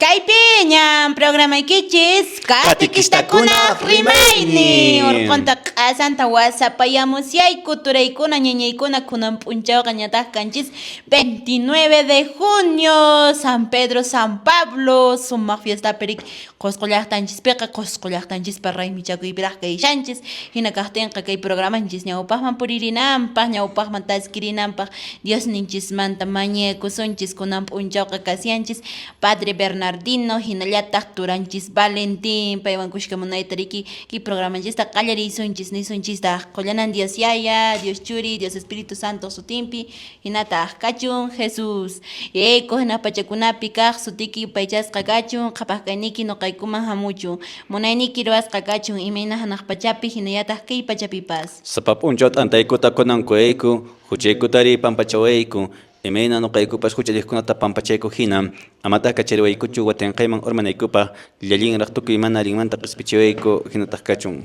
Kaypiñam programaykichis Catequistakunaq rimaynin. Urqunta q'asanta wasapayamusyayku turaykuna ñañaykuna kunan p'unchawqa ñataq kanchis 29 de junio San Pedro San Pablo sumaq fiestapi riki Qosqo llaqtanchispiqa Qosqo llaqtanchispa raymichakuypiraq kayshanchis hina kaqtinqa kay programanchis ñawpaqman puririnanpaq ñawpaqman taskirinanpaq Diosninchismanta mañakusunchis kunan p'unchawqa kasyanchis Padre Bernardino hinallataq turanchis Valentín paywan kushka munayta riki kay programanchista qallariysunchis nisunchistaq qollanan Dios Yaya, Dios Churi, Dios Espíritu Santo sutinpi hinataq kachun Jesús. Yayayku hanaq pachakunapi kaq sutiki yupaychasqa kachun, qhapaq kayniyki noqaykuman hamuchun, munayniyki ruwasqa kachun imayna hanaq pachapi hinallataq kay pachapipas. Sapa p'unchaw t'antaykuta kunan quyayku, huchaykutari pampachawayku, Imayna noqaykupas huchalliqkunata pampachayku hina, amataq kachariwaykuchu watinqayman urmanaykupaq, llallinraq tukuy mana allinmanta qespichiwayku, hinataq kachun.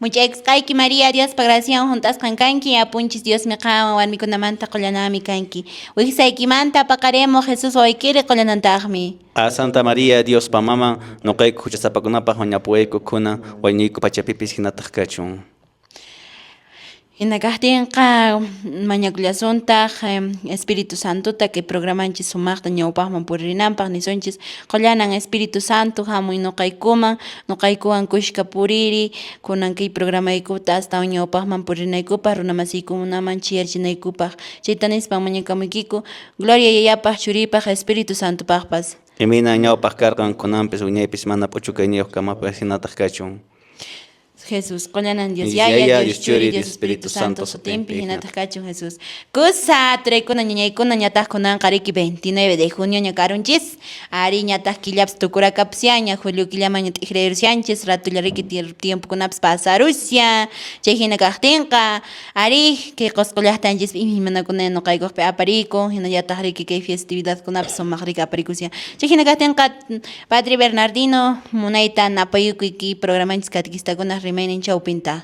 Much'aykusqayki María, Diospa gracianwan hunt'asqan kanki, Apunchis Diosmi qanwan warmikunamanta qollananmi kanki. Wijsaykimanta paqarimuq Jesús wawaykiri qollanantaqmi. A Santa María, Diospa maman, noqayku huchasapakunapaq mañapuwayku khuna, wañuyku pachapipis hinataq kachun. Hina kaqtinqa mañakullasuntaq Espíritu Santota kay programanchis sumaqta ñawpaqman puririnanpaq nisunchis qollanan Espíritu Santo hamuy noqaykuman noqaykuwan kushka puriri kunan kay programaykuta astawan ñawpaqman purinaykupaq runamasiykunaman chiyarchinaykupaq chayta nispan mañakamuykiku Gloria Yayapaq Churipaq Espíritu Santopaqpas. Imaynan ñawpaq karqan kunanpis wiñaypis mana p'uchukayniyuq kamapis hinataq kachun. Jesús, qollanan Dios Yaya, Dios Churi, Dios Espíritu Santo sutinpi, hinataq kachun Jesús. Kusa, turaykuna, ñañaykuna, ñataq kunanqa riki 29 de junio ña karunchis. Ari ñataq killapas tukurakapusyaña, julio killamanña t'ikrayurusyanchis, ratulla riki tiempokunapas pasarusya. Chay hina kaqtinqa, ari kay Qosqo llaqtanchispi imaymanakuna noqaykuqpi aparikun, hinallataq riki kay festividadkunapas sumaq riki aparikusya. Chay hina kaqtinqa, Padre Bernardino, munayta napayukuy kay programanchis catequistakunaq rimaynin chawpinta.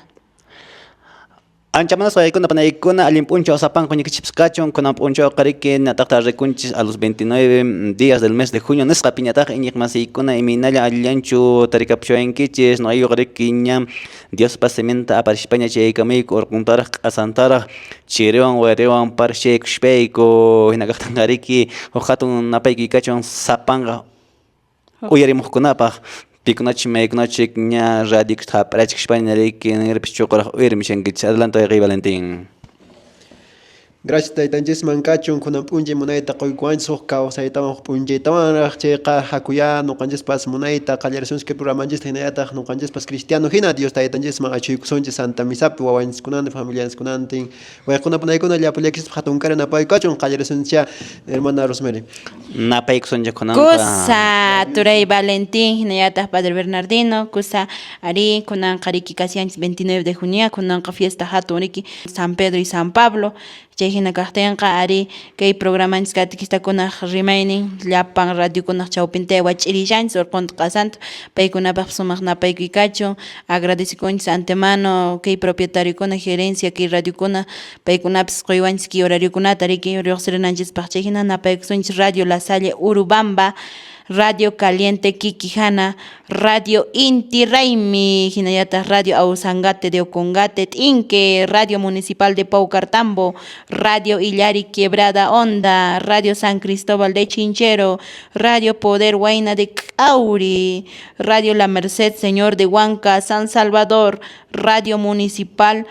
Ancha munasqa yaykuna panaykuna allin p'unchaw sapanku ñikichipis kachun kunan p'unchawqa riki ñataqta rikunchis a los 29 días del mes de junio nisqa piñataq iñiqmasiykuna imaynalla allillanchu tarikapushawankichis noqaykuqa riki ña Diospa siminta aparishpaña chayaykamuyku urquntaraq q'asantaraq chiriwan wayrawan parchaykushpayku hina kaqtinqa riki huk hatun napaykuy kachun sapanqa uyarimuqkunapaq pikunachus maykunachus ña radiokusta hap'irachikushpaña riki ninripis chuquraq uyarimushankichis. Adelante wayqiy Valentín. Gracias taytanchisman kachun kunan p'unchay munayta qoykuwanchis huk kawsaytawan huk p'unchaytawanraq chayqa hakuyá noqanchispas munayta qallarisunchis kay programanchista hinallataq noqanchispas cristiano hina Dios taytanchisman achhuykusunchis Santa Misapi wawanchiskunantin familianchiskunantin wayquna panaykuna llapallaykichispaq hatun kara napayku kachun qallarisunchisyá hermana Rosemary. Napaykusunchik kunanqa. Kusa turay Valentín hinallataq Padre Bernardino kusa arí kunanqa riki kasyanchis 29 de junio kunanqa fiesta hatun riki San Pedro y San Pablo chay hina kaqtinqa arí kay programanchis catequistakunaq rimaynin llapan radiokunaq chawpinta wach'irishanchis urqunta q'asanta paykunapaq sumaq napaykuy kachun agradecekunchis antemano kay propietariokuna gerencia kay radiokuna paykunapis quywanchis kay horariokunata riki lluqsirinanchispaq chay hina napaykusunchis Radio La Salle Urubamba Radio Caliente Quiquijana, Radio Inti Raymi, hinallataq Radio Ausangate de Ocongate, T'inque, Radio Municipal de Paucartambo, Radio Illari Quebrada Honda, Radio San Cristóbal de Chinchero, Radio Poder Huayna de K'auri, Radio La Merced Señor de Huanca, San Salvador, Radio Municipal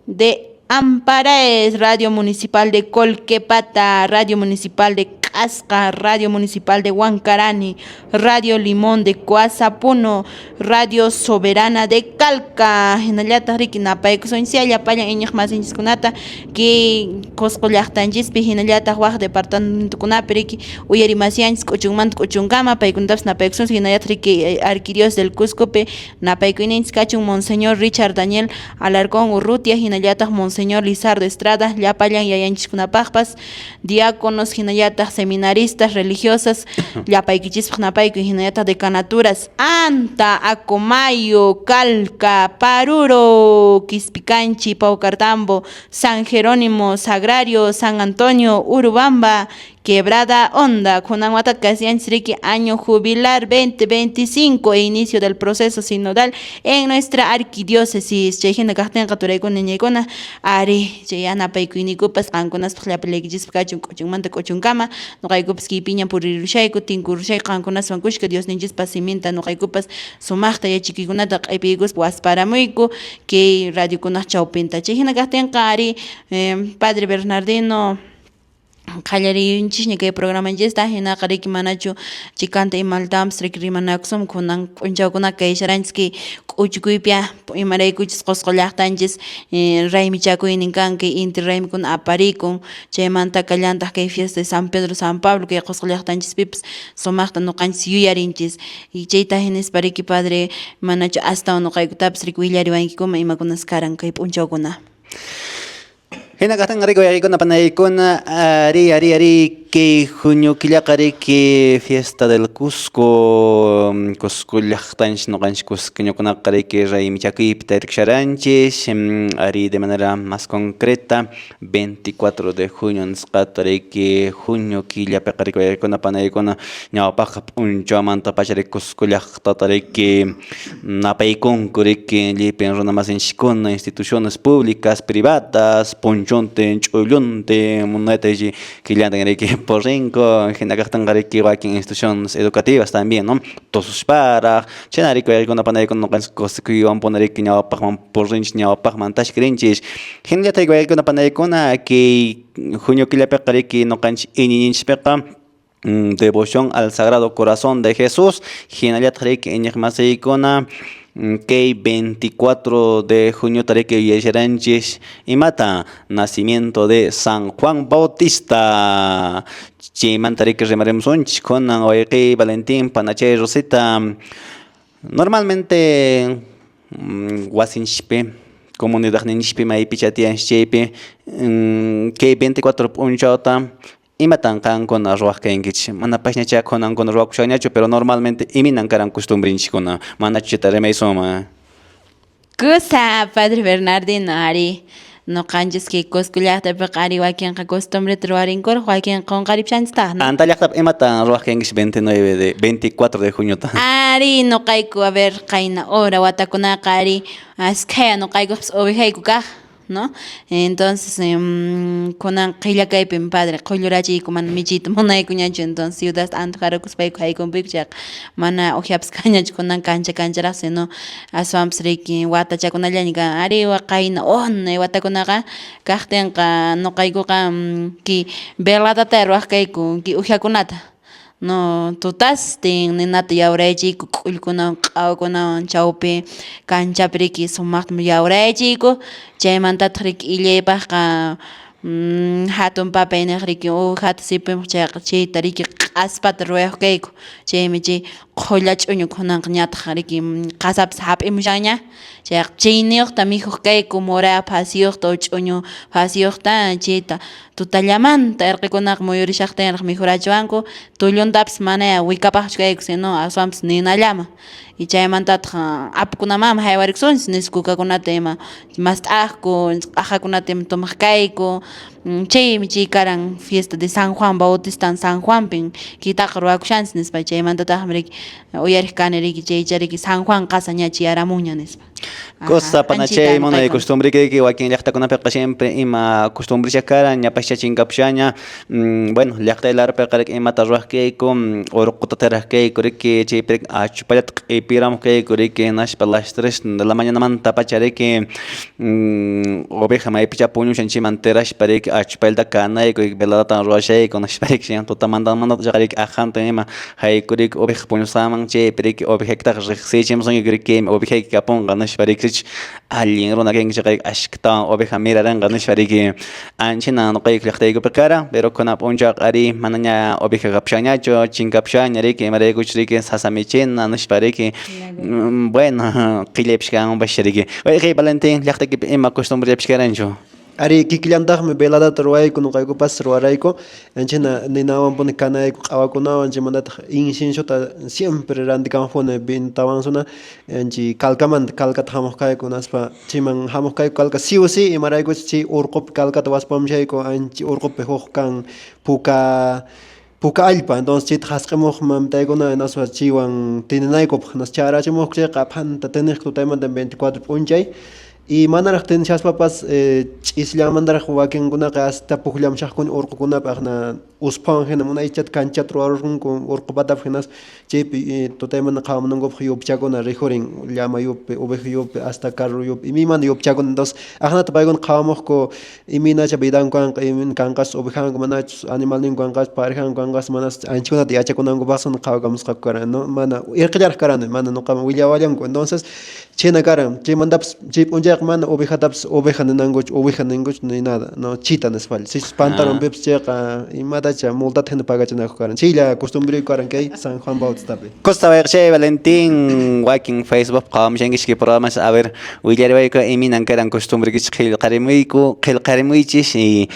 de Amparaes, Radio Municipal de Colquepata, Radio Municipal de K'asqa, Radio Municipal de Huancarani, Radio Limón de Coazapuno, Radio Soberana de Calca, hinallataq riki napaykusunchis llapallan iñiqmasinchiskunata kay Qusqu llaqtanchispi hinallataq wak departamentokunapi riki uyarimasianchis k'uchunmanta k'uchunkama paykunatapas napaykusunchis hinallataq riki Arquidiócesis del Cuscopi napaykuyninchis kachun Monseñor Richard Daniel Alarcón Urrutia hinallataq Monseñor Lizardo Estrada llapallan yayanchiskunapaqpas diáconos hinallataq seminaristas religiosas llapaykichispaq napaykuy hinallataq decanaturas Anta, Acomayo, Calca, Paruro, Quispicanchi, Paucartambo, San Jerónimo, Sagrario, San Antonio, Urubamba, Quebrada Honda. Kunan watata kasyanchis riki año jubilar 2025 e inicio del proceso sinodal en nuestra arquidiócesis. Chay hina kaqtinqa turaykuna niñaykuna ari chay yanapaykuyniykupas qankunaspaq llapallaykichispaq kachun k'uchunmanta k'uchunkama noqaykupas kaypiña purirushayku tinkurushayku qankunaswan kushka Diosninchispa siminta noqaykupas sumaqta yachakuykunata q'ipiykuspa wasparamuyku kay radiokunaq chawpinta. Chay hina kaqtinqa ari Padre Bernardino qallariyunchisña kay programanchista hinaqa riki manachu chikanta imaltawanpas riki rimanakusun kunan p'unchawkunaqa kaysharanchis kay k'uchukuypia imaraykuchus Qosqo llaqtanchis raymichakuynin kan kay inti raymikuna aparikun chaymanta kallantaq kay fiesta de San Pedro San Pablo kay Qosqo llaqtanchispipas sumaqta noqanchis yuyarinchis y chayta hinispa riki padre manachu astawan noqaykutapas riki willariwankikuman imakunas karan kay p'unchawkuna. Hina kaqtinqa riki wayaykuna panaykuna ari ari ari kay junio killaqa riki fiesta del Cusco Cusco llaqtanchis noqanchis cusqueñokunaqa riki raymichakuypi tarikusharanchis ari de manera más concreta 24 de junio nisqata riki junio killapiqa riki wayaykuna panaykuna ñawpaqqa p'unchawmantapacha riki Cusco llaqtata riki Napaykunku riki llipin runa masinchiskuna instituciones públicas, privadas, punchuntin, ch'ulluntin, munayta killantin riki purinku, hina kaqtinqa riki wakin instituciones educativas también, no? Tususparaq, chayna riki waykuna panaykuna noqanchis kusikuywanpuni riki ñawpaqman purinchis, ñawpaqman tashkirinchis. Hinallataq waykuna panaykuna kay junio killapiqa riki noqanchis iñiyninchispiqa Devoción al Sagrado Corazón de Jesús hinallataq riki iñiqmasiykuna kay 24 de juniota riki yuyaycharanchis imata nacimiento de San Juan Bautista chaymanta riki rimarimusunchis kunan wayqiy Valentín panachay Rosita normalmente wasinchispi comunidadninchispi maypicha tiyanchis chaypi kay 24 p'unchawta Imatan qankuna ruwaq kankichis? Manapashñachá kunankuna ruwakushanñachu, pero normalmente imaynan karan costumbrenchiskuna? Manachu chayta rimaysunman? Kusa, Padre Bernardino, ari noqanchis kay Cusco llaqtapiqa ari wakinqa costumbreta ruwarinkuraq, wakinqa qonqaripushanchistaq, no? Anta llaqtapi imatan ruwaq kankichis 29 de 24 de juniota? Ari noqayku, a ver, qayna hora watakunaqa ari askhaya noqaykuqpas ovejayku kaq. No? Entonces, kunan qilla kaypim padre quyllurachiyku mana michiyta munaykuñachu, entonces ciudadta antojarakuspayku haykumpuyku chayqa mana uhiapas kañachu kunan kancha kancharaq sino aswanpas riki watachakunallaña kan. Ari qayna unay watakunaqa kaqtinqa nuqaykuqa kay veladata ruwaq kayku kay uhiakunata. No, tutastin ninata yawraychiyku k'ullkunawan q'awakunawan chawpi kanchapi riki sumaqta yawraychiyku chaymantataq riki illaypaqqa hatun papay niq riki uvajata sipimuq chayqa chayta riki q'aspata ruwayuq kayku chaymi chay qhulla ch'uñu kunanqa ñataq riki qasapas hap'imushanña chayqa chayniyuqta mikhuq kayku muraya phasiyuqta o ch'uñu phasiyuqta chayta Tutallamanta irqikunaqa muyurishaqtinraq mikhurachiwanku, tulluntapis manaya wikapaqchu kayku, sino aswanpis ninallaman. Y chaymantataq apukunamanmi haywarikusunchis nispa kukakunata ima mast'aqku, q'aqakunata ima tomaq kayku. Chaymi chay karan fiesta de San Juan Bautistan San Juanpin kitaqa ruwakushanchis nispa. Chaymantataqmi riki uyariq kani riki chaycha riki San Juan qasa ña chayaramunña nispa. Cosa panachay munay costumbrikayki wakin llaqtakunapiqa siempre ima costumbrecha karan ñapascha chinkapushaña bueno llaqtay larpiqa riki imata ruwaq kayku urquta tiraq kayku riki chaypi achupallata q'ipiramuq kayku riki hinaspa las tres de la mañanamantapacha riki oveja maypichá puñushan chayman tirashpa riki achupallata kanayku veladatan ruwashayku nispa riki tutamantamanta chaqa riki aqhanta ima Haykuriki oveja puñusqanman chaypi riki ovejaykitaqa riqsichimusunki riki kaymi ovejayki kapunqa nispa riki sichus allin runa kanki chayqa riki ashkatawan oveja mirarinqa nispa riki anchhina nuqayku llaqtaykupi karan pero kunan p'unchawqa arí manaña oveja kapushanñachu chinkapushanña riki imaraykuchus riki sasa michina nispa riki bueno qillaypis kanmanpas riki. Wayqiy Valentín llaqtaykipi ima costumbrellapis karanchu? Ari, kikillantaqmi veladata ruwayku, nuqaykupas ruwarayku, anchina ninawanpuni kanayku q'awakunawan, chaymantataq inciensota siempre rantikamupuni vintawansuna anchi Calcamanta, Calcata hamuq kayku, hinaspa chayman hamuq kayku Calca sí o sí, imaraykuchus chay urqupi Calcata waspamushayku, anchi urqupi huk kan puka puka allpa, entonces chayta hasq'imuq mamitaykuna hinaspa chaywan tininaykupaq, hinaspa chayarachimuqku chayqa q'aphanta tiniqku tutaymanta 24 p'unchay y manaraq tinishaspapas ch'isillanmantaraq wakinkunaqa hasta pukllamushaqkuna urqukunapi aqna usphawan hina munaychata kanchata ruwarurqunku urqu patapi hinaspa chaypi tutaymanta qhawamunankupaq yupchakuna rikhurin llama yupi, oveja yupi, hasta carro yupi imaymana yupchakuna entonces aqnata paykuna qhawamuqku imaynacha vidanku kanqa imayna kanqachus ovejanku manachus animalninku kanqachus parejanku kanqachus manachus anchakunata yachakunankupaqsuni qhawakamusqaku karan no mana irqillaraq karani mana nuqaman willawallanku entonces chhayna karan chaymantapas chay p'unchayqa mana ovejatapas oveja ninankuchu oveja ninkuchu ni nada no chita nispalla sichus pantalonpipas chayqa imatacha multata hina pagachinakuq karan chaylla costumbreyku karan kay San Juan Bautistapi. Kusta wayqichay Valentín, wakin Facebook qhawamushankichis kay programas, a ver, willariwayku imaynan karan costumbrekichis qillqarimuyku, qillqarimuychis y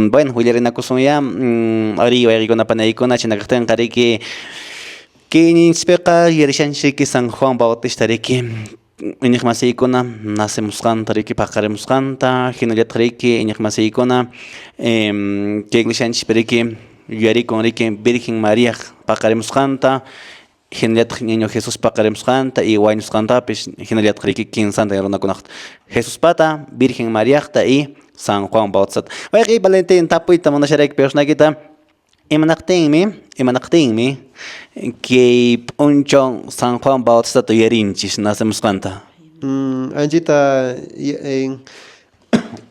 bueno, willarinakusunyá ari wayqikuna panaykuna chhayna kaqtinqa riki kay iñiyninchispiqa yuyarishanchis riki San Juan Bautista riki iñiqmasiykuna nacemusqanta riki paqarimusqanta hinallataq riki iñiqmasiykuna kay iglesianchispi riki yuyarikun riki Virgen Mariaq paqarimusqanta hinallataq ñaño Jesús paqarimusqanta y wañusqantapis hinallataq riki kinsantin runakunaqta Jesuspata Virgen Mariaqta y San Juan Bautistata. Wayqiy Valentín tapuyta munasharayki piusnaykita Imanaqtinmi, imanaqtinmi kay p'unchaw San Juan Bautistata yuyarinchis nacemusqanta? Anchita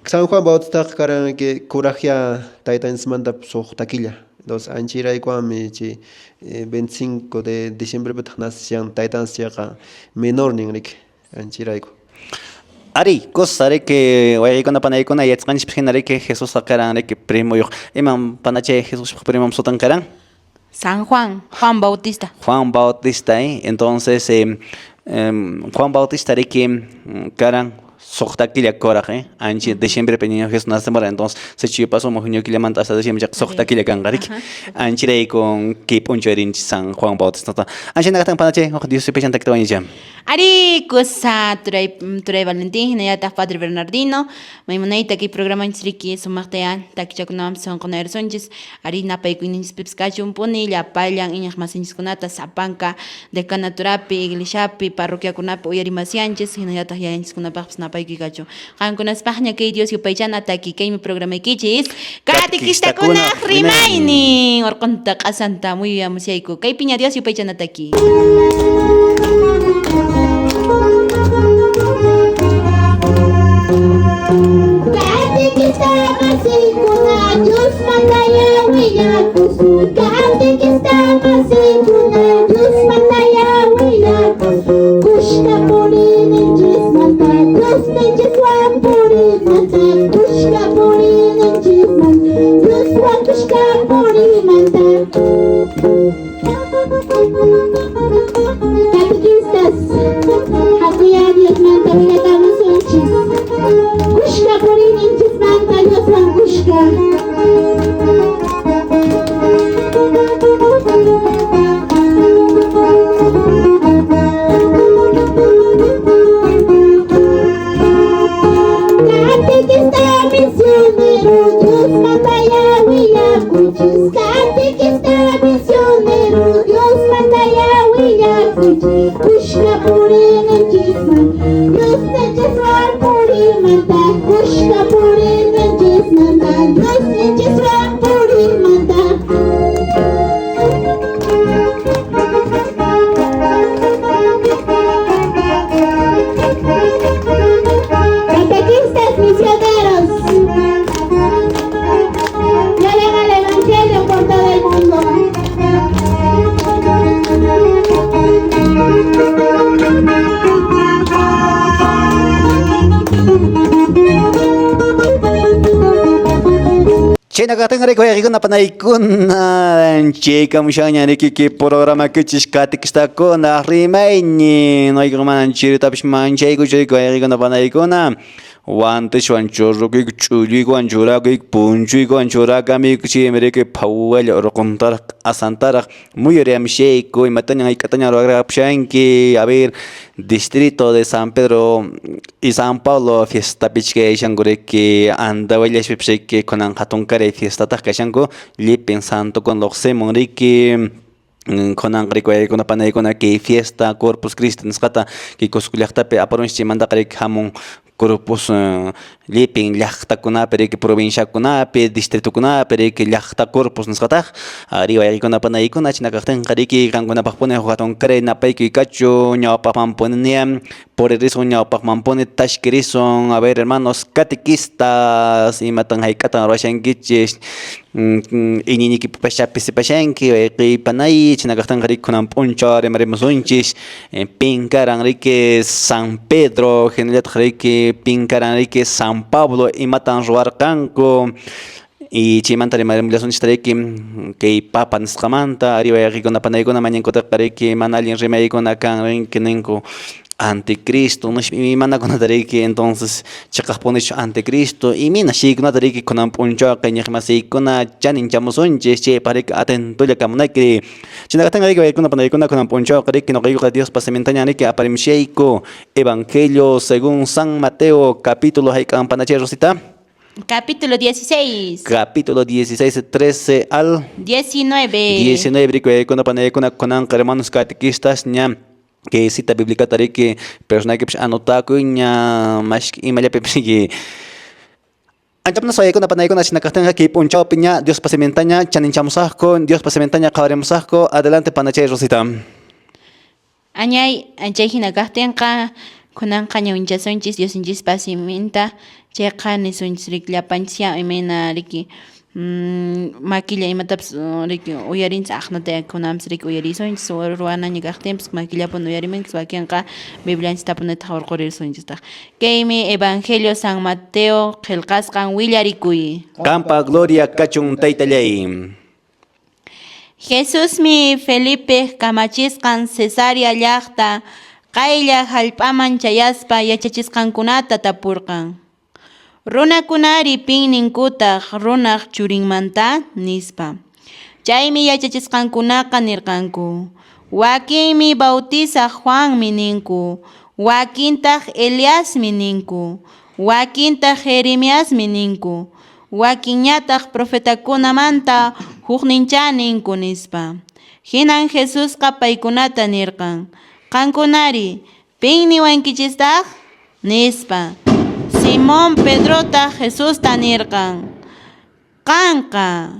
San Juan Bautistaqa karan kuraqya taytanchismanta suqta killa. Entonces anchayraykuwanmi chay 25 de diciembrepitaq naceshan taytanchis chayqa menornin riki. Anchayrayku. Ari, kusa riki wayqiykuna panaykuna yachasqanchispis hina riki Jesusqa karan riki primoyuq. Iman panachay Jesuspaq primon sutin karan? San Juan, Juan Bautista. Juan Bautista, eh? Entonces, Juan Bautista riki karan suqta killa kuraq, eh? Ancha diciembrepi niño Jesús nacemuran, entonces sichus yupasuman junio killamanta hasta diciembre chayqa suqta killa kanqa riki. Ancharaykun kay p'unchay rinchis San Juan Bautistata. Ancha kaqtin panachay huk Dios yupaychanta wañuchan. Arí, kusa turay, turay Valentín, hinallataq Padre Bernardino, maymunayta kay programanchis riki sumaqtayá takichakunawanpis sunqunayarsunchis, arí napaykuyninchispipas kachunpuni llapallan iñiq masinchiskunata sapanka decanaturapi, iglesiapi, parroquiakunapi uyarimasianchis, hinallataq yayanchiskunapaqpas napaykuy kachun. Qankunaspaqña kay Dios yupaychana taki kaymi programaykichis Katequistakunaq rimaynin orqonta q'asanta muyuyamusyayku kaypiña Dios yupaychana taki. Katequista masikuna Diosmantaya willakusun Katequista masikuna Diosmantaya willakusun Kushka purininchis Diosninchiswan purimanta Kushka purinanchisman Dioswan kushka purimanta Catequistas, hakuyá Diosmanta willakamusunchis Kushka purinanchismanta Dioswan kushka. Catequista misionero, Diosmantaya willakuychis. Catequista misionero, Diosmantaya willakuychis. Kushka purinanchisman, Diosninchiswan purimanta. Kushka purinanchismanta, Diosninchiswan purimanta. Catequistas misioneros, lleven el evangelio por todo el mundo. Chayna kaqtinqa riki wayqikuna panaykuna chaykamushanña riki kay programakichis katikistakuna rimaynin noqaykuqa manan chiritapish manchaykuchu riki wayqikuna panaykuna. Wantiswan churrukuyku, ch'ulluykuwan churakuyku, punchuykuwan churakamuyku, chaymi riki phawalla urquntaraq q'asantaraq muyuriamshayku, imatañan hayk'atañan ruwakrapushanki, a ver, distrito de San Pedro y San Pablo fiestapichus kayashanku riki, Andahuayllashpipis riki kunan hatunkaray fiestataq kashanku, llipin santokuna lluqsimun riki. Kunanqa riki wawaykuna panaykuna kay fiesta Corpus Christi nisqata kay Cusco llaqtapi aparunchis chaymantaqa riki hamun Corpus llipin llaqtakunapi riki provinciakunapi distritokunapi riki llaqta Corpus nisqataq ari wawaykuna panaykuna chhina kaqtinqa riki qankunapaqpuni huk hatunkaray napaykuy kachun ñawpaqmanpuniña puririsun ñawpaqmanpuni tashkirisun a ver hermanos catequistas imatan hayk'atan ruwashankichis iñiyniykipipashá pisipashanki wayqiy panay chhina kaqtinqa riki kunan p'unchaw rimarimusunchis pin karan riki San Pedro hinallataq riki pin karan riki San Pablo imatan ruwarqanku y chaymanta rimarimullasunchis riki kay papa nisqamanta ari wayqiykuna panaykuna mañankutaqa riki mana allin rimaykuna kan rinki ninku anticristo nispa imaymanakunata riki entonces chiqaqpunichu anticristo imayna chaykunata riki kunan p'unchawqa iñiqmasiykuna chaninchamusunchis chaypaq riki atentolla kamunayki chhina kaqtinqa riki waykuna panaykuna kunan p'unchawqa riki ñuqaykuqa Diospa simintaña riki aparimushayku Evangelio según San Mateo capítulo hayk'an panachay Rosita. Capítulo 16. Capítulo 16, 13 al 19. 19 riki waykuna panaykuna kunanqa hermanos catequistas ña kay cita biblicata riki personaykipish anotakuy ña mashki imallapipish riki anchapanas wayaykuna panaykuna chhina kaqtinqa kay p'unchawpi ña Diospa simintaña chaninchamusaqku Diospa simintaña qhawarimusaqku adelante panachay Rosita. Añay chay hina kaqtinqa kunanqa ñawinchasunchis Diosninchispa siminta chayqa nisunchis riki llapanchis imayna riki makilla imatapas riki uyarinchis aqnata kunanpas riki uyarisunchis ruwanaña kaqtinpas makillapuni uyarimunchis wakinqa Biblianchistapunitaq hurquririsunchistaq. Kaymi Evangelio San Mateo qillqasqan willarikuy. Qampa gloria kachun taytallay. Jesusmi Felipeq kamachisqan Cesarea llaqta qaylla hallp'aman chayaspa yachachisqankunata tapurqan, Runakunari pin ninkutaq runaq churinmanta? nispa. Chaymi yachachisqankunaqa nirqanku, Wakinmi Bautizaq Juanmi ninku, wakintaq Eliasmi ninku, wakintaq Jeremiasmi ninku, wakinñataq profetakunamanta hukninchá ninku, nispa. Hinan Jesusqa paykunata nirqan, Qankunari, pin niwankichistaq? nispa. Simón Pedrotaq Jesusta nirqan, Qanqa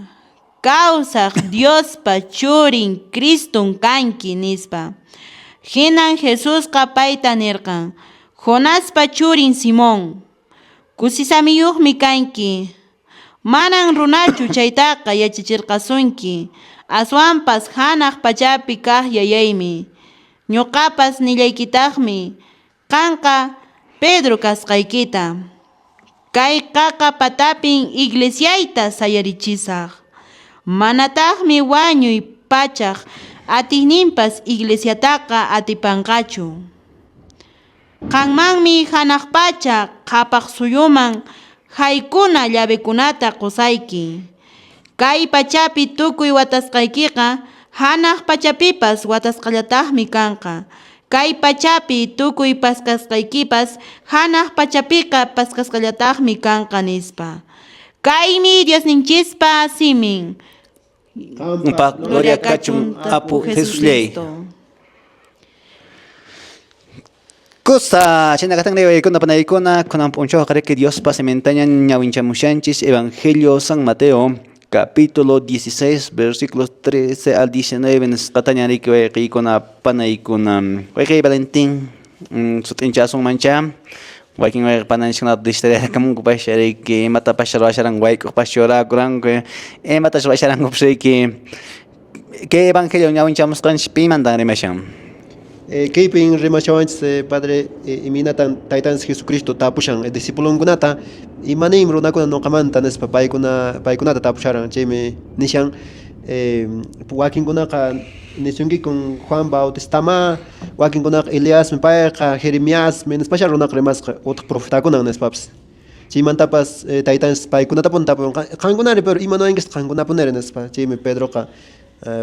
kawsaq Diospa Churin Criston kanki, nispa. Hinan Jesusqa payta nirqan, Jonaspa churin Simón, kusisamiyuqmi kanki, manan runachu chaytaqa yachachirqasunki, aswanpas hanaq pachapi kaq Yayaymi. Ñoqapas nillaykitaqmi, qanqa Pedro kasqaykita. Kay qaqa patapin iglesiayta sayarichisaq, manataqmi wañuy pachaq atiyninpas iglesiataqa atipanqachu. Qanmanmi hanaq pacha qhapaq suyuman haykuna llavekunata qosayki. Kay pachapi tukuy watasqaykiqa hanaq pachapipas watasqallataqmi kanqa. Kay pachapi tukuy paskasqaykipas hanaq pachapiqa paskasqallataqmi kanqa, nispa. Kaymi Diosninchispa simin. Qampa gloria kachun Apu Jesusllay. Kusa, chhayna kaqtinri wawaykuna panaykuna kunan p'unchawqa riki Diospa simintaña ñawinchamushanchis Evangelio San Mateo capítulo 16 versículos 13 al 19 nisqataña riki wayqiykuna panaykuna. Wayqiy Valentín sut'inchasunmanchá wakin wayqi pananchiskunata distraerkamunku pasha riki imatapas ruwasharanku wayk'uqpas churakuranku imatas ruwasharankupas riki kay Evangelio ñawinchamusqanchis pimantan rimashan? Kaypin rimashawanchis Padre imaynatan Taytanchis Jesucristo tapushan discipulonkunata imaninmi runakuna noqamanta nispa paykunata tapusharan chaymi nishan wakinkunaqa nisunkikun Juan Chaymantapas taytanchis paykunatapuni tapun, qankunari pero imanuwankichis qankunapuniri nispa. Chaymi Pedroqa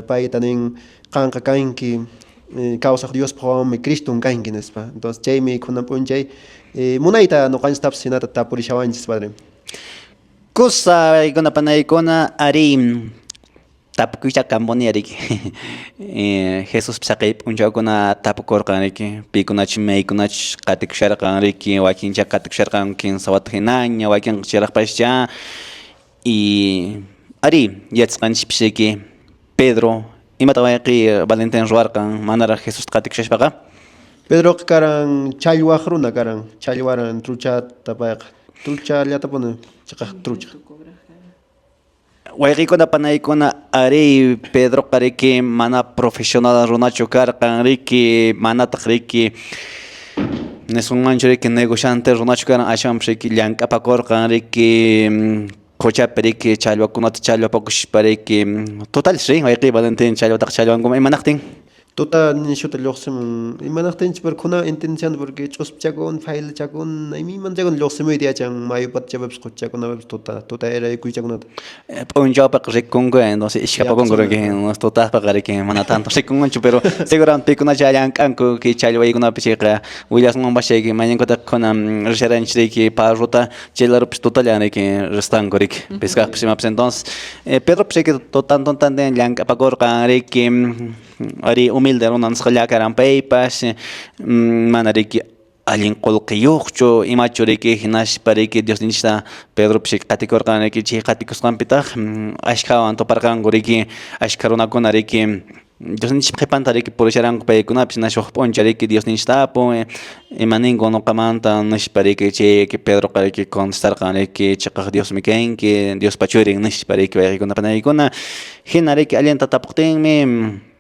payta nin, qanqa kanki kawsaq Diospaq wawanmi Criston kanki nispa. Entonces chaymi kunan p'unchay munayta ñuqanchistapas hinata tapurishawanchis, padre. Kusa paykuna panaykuna arí tapukuycha kanpuni riki. Jesuspi saqey p'unchawkuna tapukurqan riki, pikunachus maykunachus qatikusharqan riki, wakinchá qatikusharqan kinsa wata hinaña, wakinqa chayraqpaschá. Y arí yachasqanchispis riki Pedro imata wayqiy Valentín ruwarqan manaraq Jesusta qatikushaspaqa? Pedroqa karan challwaq runa karan, challwaran truchata payqa, truchallatapuni chiqaq trucha. Wayqiykuna panaykuna arí Pedroqa riki mana profesional runachu karqan riki, manataq riki nisunmanchu riki negociante runachu karan, aswanpas riki llank'apakurqan riki quchapi riki challwakunata challwapakuspa riki total rin wayqiy Valentín challwataqa challwankuman imanaqtin? Tuta nishuta lluqsimun imanaqtinchus pero kunan entiendeshani porque ch'uspichakun faylachakun imaymanachakuna lluqsimuyta yachan mayu patachapipas quchakunapipas tuta tuta eraykuychakunata. P'unchawpiqa rikunku entonces ishkapakunku riki tutaqpiqa riki mana tanto rikunkuchu pero seguramente pikunacha llank'anku kay challwaykunapi chayqa willasunmanpas chayki mañankutaq kunan risharanchis riki parrota chay ladopipas tutallan riki risqanku riki pescaqpis imapas entonces Pedropis riki tutan tutantin llank'apakurqan riki Arí, humilde runa nisqalla karan paypas, mana riki allin qullqiyuqchu, imachu riki hinaspa riki Diosninchista Pedropas qatikurqan riki, chay qatikusqanpitaq ashkhawan tuparqanku riki, ashkha runakuna riki Diosninchis qhipanta riki purisharanku paykunapis, hinaspa huk p'unchay riki Diosninchis tapun, ima ninku nuqamanta nispa riki, chay Pedroqa riki contestarqan riki, chiqaq Diosmi kanki, Diospa churin nispa riki wayqiykuna panaykuna. Hina riki allinta tapuqtinmi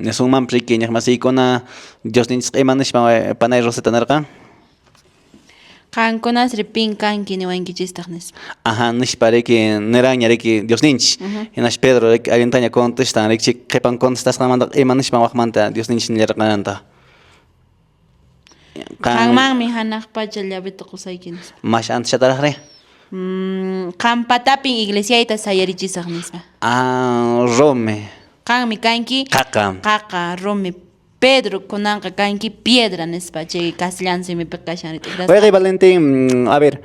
nisunmanpas riki iñiqmasiykuna Diosninchikqa ima nispan panay Rosita nirqan? Qankunasri pin kanki niwankichistaq nispa. Aja nispa riki niranña riki Diosninchis. Hinaspa Pedro riki allintaña contestan riki chay qhipan contestasqanmanta ima nispan waqmanta Diosninchis nillarqanantaq. Qanmanmi hanaq pacha llaveta qusayki nispa. Mas antishataraqri? Qan patapin iglesiayta sayarichisaq nispa. Ah, rumi. Qanmi kanki qaqa. Qaqa, rumi. Pedro kunanqa kanki piedra nispa chay castellano simipiqa kashan. Wayqey Valentín, a ver,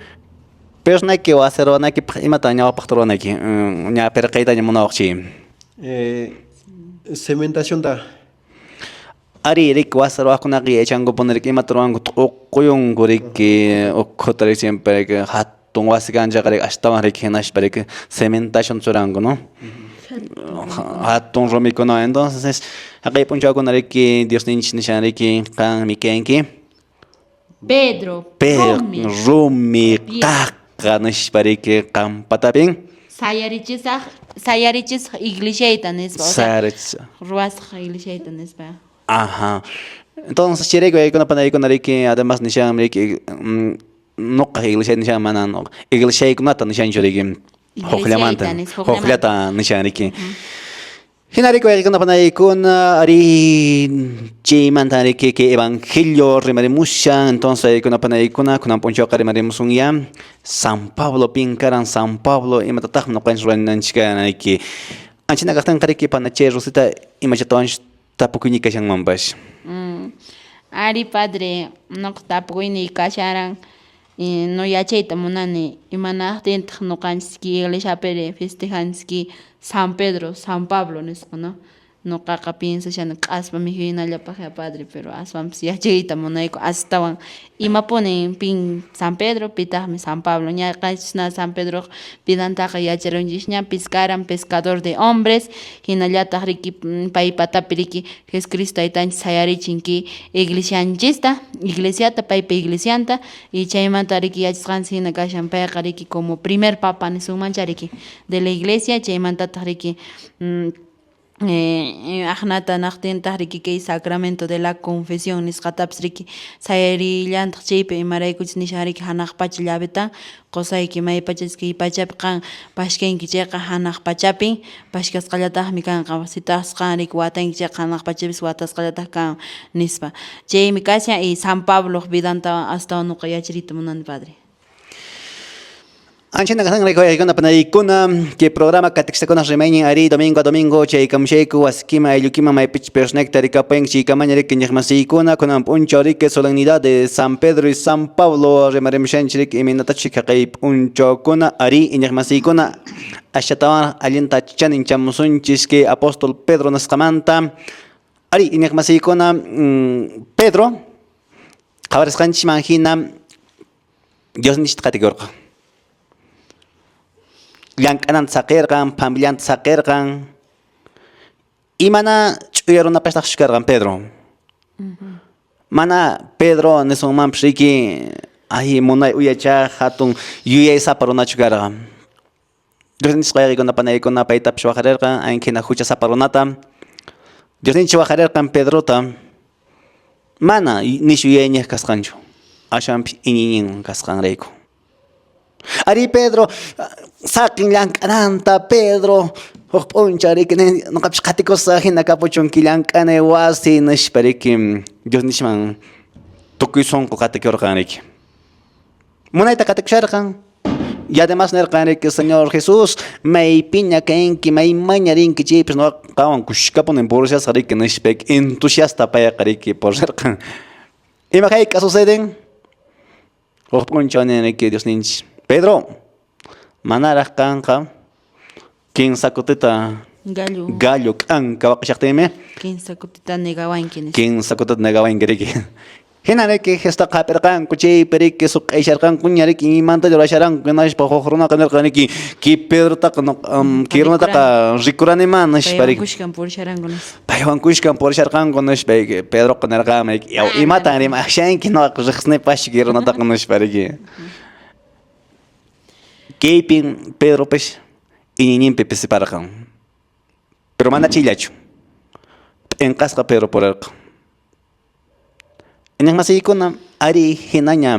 Pirnayki wasi ruwanaykipaq imatan ñawpaqta ruwanayki? Ña pirqaytaña munawaq chay. Cementacionta. Ari, riki, wasi ruwaqkunaqa yachankupuni riki, imata ruwanku t'uquyunku riki, ukhuta riki siempre riki hatun wasi kan chayqa riki astawan riki hinaspa riki cementación churanku, no? Hatun rumikunawan entonces haqay p'unchawkuna riki Diosninchis nishan riki qanmi kanki Pedro, Pedro rumi qaqa nispa riki qan patapin sayarichisaq sayarichisaq iglesiayta nispa o sea, sayarichisaq ruwasaq iglesiayta nispa. Ajá. Entonces chayrayku yaykuna panaykuna riki además nishan riki nuqa iglesia nishan mana iglesiaykunata nishanchu riki huqllamanta huqllata nishan riki. Hina riki wayqikuna panaykuna ari chaymanta riki kay evangelio rimarimushan entonces waykuna panaykuna kunan p'unchawqa rimarimusunya San Pablo pin karan San Pablo imatataqmi ñuqanchis ruwananchis karan riki anchana kaqtinqa riki panachay Rosita imachatawanchus tapukuyñi kashanmanpas. Ari padre ñuqa tapukuyniy kasharan no yachayta munani imanaqtintaq ñuqanchis kay iglesiapiri festejanchis kay San Pedro, San Pablo nisqa no ñuqaqa piensashani q'aspa mikhunallapaqya padre pero aswanpas yachayta munayku astawan imapunin pin San Pedro pitaqmi San Pablo ñaqanchis San Pedroq vidantaqa yacharunchisña pis karan pescador de hombres hinallataq riki pay patapi riki Jesucristo taytanchis sayarichin kay iglesianchista iglesiata paypa iglesianta y chaymanta riki yachasqanchis hina kashan payqa riki como primer papa nisunmancha riki de la iglesia chaymantataq riki aqnata naqtintaq riki kay sacramento de la confesión nisqatapis riki sayarillantaq chaypi imaraykuchus nishan riki hanaq pacha llavetan qusayki maypachachus kay pachapi qan pashkanki chayqa hanaq pachapin pashkasqallataqmi kanqa sitaqchus qan riki watanki chayqa hanaq pachapis watasqallataq kan nispa chaymi kashan y San Pabloq vidantawan astawan nuqa yachariyta munani padre. Anchina kasqanrayku waykuna panaykuna kay programa catequistakuna rimaynin ari domingo a domingo chaykamushayku wasikima ayllukima maypichus personakta rikapuyanki chaykamaña riki iñiqmasiykuna kunan p'unchaw riki solemnidad de San Pedro y San Pablo rimarimushanchik riki imaynatachus haqay p'unchawkuna ari iñiqmasiykuna ashatawanraq allinta chaninchamusunchis kay apóstol Pedro nisqamanta ari iñiqmasiykuna Pedro qhawarisqanchikman hina Diosninchikta qatikurqa. Llank'ananta saqirqan, familianta saqirqan. Imana ch'uya runapashtaqchu karqan Pedro. Mana Pedro nisunmanpis riki ay munay uyachaq hatun yuyaysapa runachu karqan. Diosninchik wayqikuna panaykuna paytapis waqarirqan ankhina huchasapa runata. Diosninchik waqarirqan Pedrota mana nishu yuyayñiq kasqanchu, aswanpis iñiyninwan kasqanrayku. Arí Pedro saqin llank'ananta Pedro huk p'unchay riki noqapis qhatikusaq hina kapuchunki llank'anay wasi nispa riki Diosninchikman tukuy sunqu qhatikurqan riki. Munayta qhatikusharqan. Y además nirqan riki Señor Jesús maypiña kanki maymanña rinki chaypis noqaqa qanwan kushkapunin purishasqa riki nispa entusiasta payqa riki purirqan. Ima hayk'a suceden? Huk p'unchaw nin riki Diosninchik Pedro manaraq qanqa kinsa kutita Gallo. Gallo k'anka waqashaqtinmi Kinsa kutita negawanki nispa. Kinsa kutita negawanki riki. Hina riki Jesustaqa hap'irqanku chaypi riki suq'aysharqankuña riki imamantalla rurasharanku hinaspa huk runaqa nirqan riki kay Pedrotaqa kay runataqa rikuranimá nispa Paywan riki. kushkan purisharanku nispa. Paywan kushkan purisharqanku nispa Pedroqa nirqanmi yaw imatan rimashanki noqaqa riqsinipaschu kay runataqa nispa riki. Kaypin Pedropis iñiyninpi pisiparqan. Pero mana chayllachu. P'inqasqa Pedro purirqan. Iñiqmasiykuna ari hinaña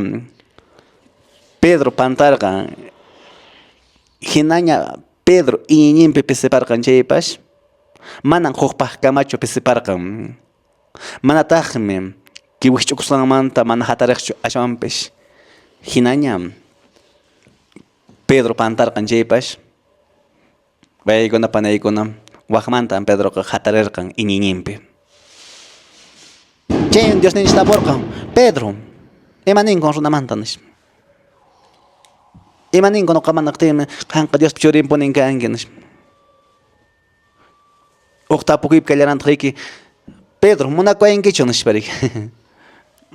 Pedro pantarqan, hinaña Pedro iñiyninpi pisiparqan chaypas, manan hukpaqkamachu pisiparqan. Manataqmi kay wikch'ukusqanmanta mana hatariqchu aswanpis hinaña Pedro pantarqan chaypas, wayaykuna panaykuna wakmantan Pedroqa hatarirqan iñiyninpi. Chay Diosninchik tapurqan, Pedro, ima ninkun runamanta nispa. Ima ninku noqaman naqtinmi qanqa Diospa churinpunin kanki nispa. Huk tapukuypi kallarantaq riki, Pedro, munakuwankichu nispa riki.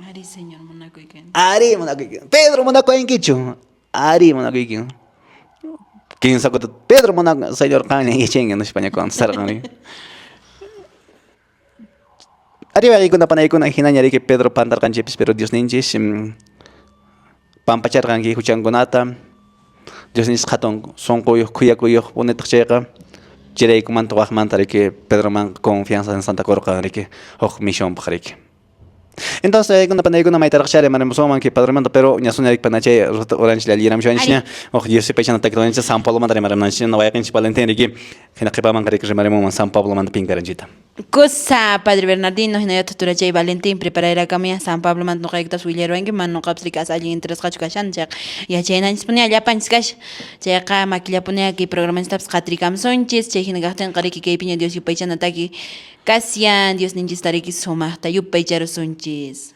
Ari, Señor, munakuyki. Ari, munakuyki. Pedro, munakuwankichu. Ari, munakuyki. Kinsa kuti, Pedro, munak Señor, qanlla yachanki nispa ña contestarqan riki. Ari, waykuna panaykuna hinaña riki Pedro pantarqanchikpis, pero Diosninchis pampacharqanki huchankunata. Diosninchis hatun sunquyuq, khuyakuyuq punitaq chayqa chayraykumanta waqmanta riki Pedroman confianza nisqanta qurqan riki huk misionpaq riki. Entonces waykuna panaykuna maytaraqchari marimusunman kay Padremanta, pero ñasuna riki panachay uranchik llalliramushanchikña huk Dios yupaychana takiwanchik San Pablomanta rimarimunanchik wayqinchik Valentín riki hina qhipamanqa riki rimarimunman San Pablomanta pinkaranchikta. Kusa Padre Bernardino hinallataq turachay Valentín prepararakamuya San Pablomanta noqaykitapas willaruwanki mana noqapas riki as allin interesqachu kashani chayqa yachaynanchispunia llapanchis kashan chayqa makillapunia kay programanchistapas qatirikamusunchis chay hina kaqtinqa riki kaypiña Dios yupaychana taki kashan Diosninchista riki sumaqta yupaycharusunchis.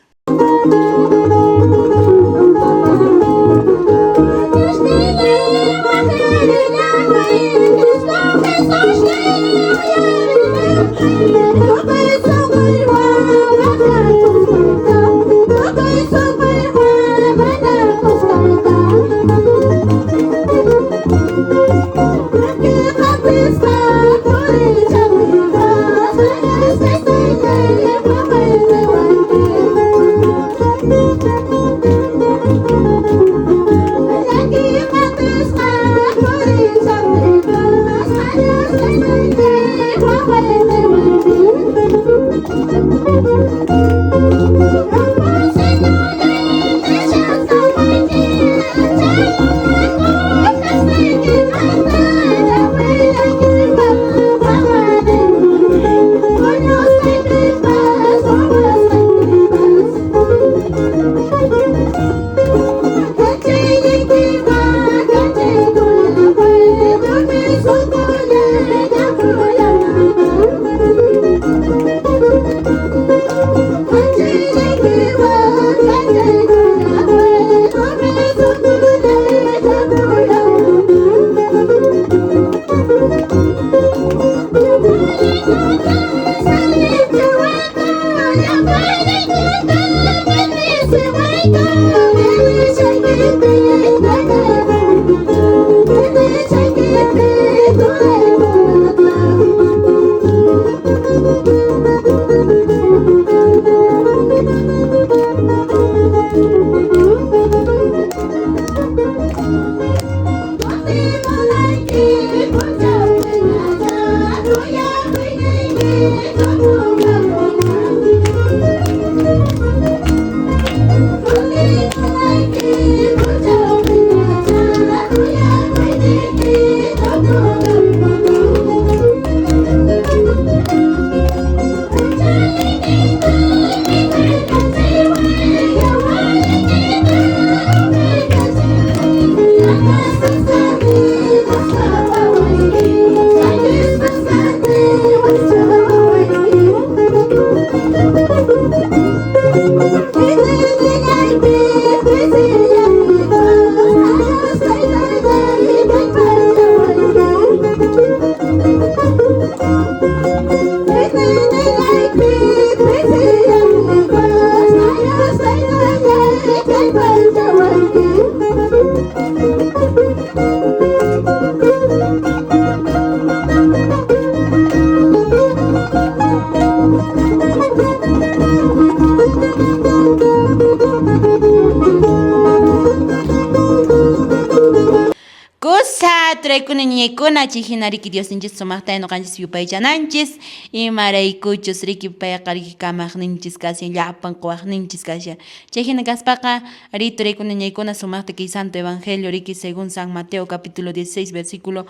Kusa turaykuna ñañaykuna chay hina riki Diosninchis sumaqta ñuqanchis yupaychananchis imaraykuchus riki payqa riki kamaqninchis kashan llapan quwaqninchis kashan chay hina kaspaqa ri turaykuna ñañaykuna sumaqta kay santo evangelio riki según San Mateo capítulo 16 versículo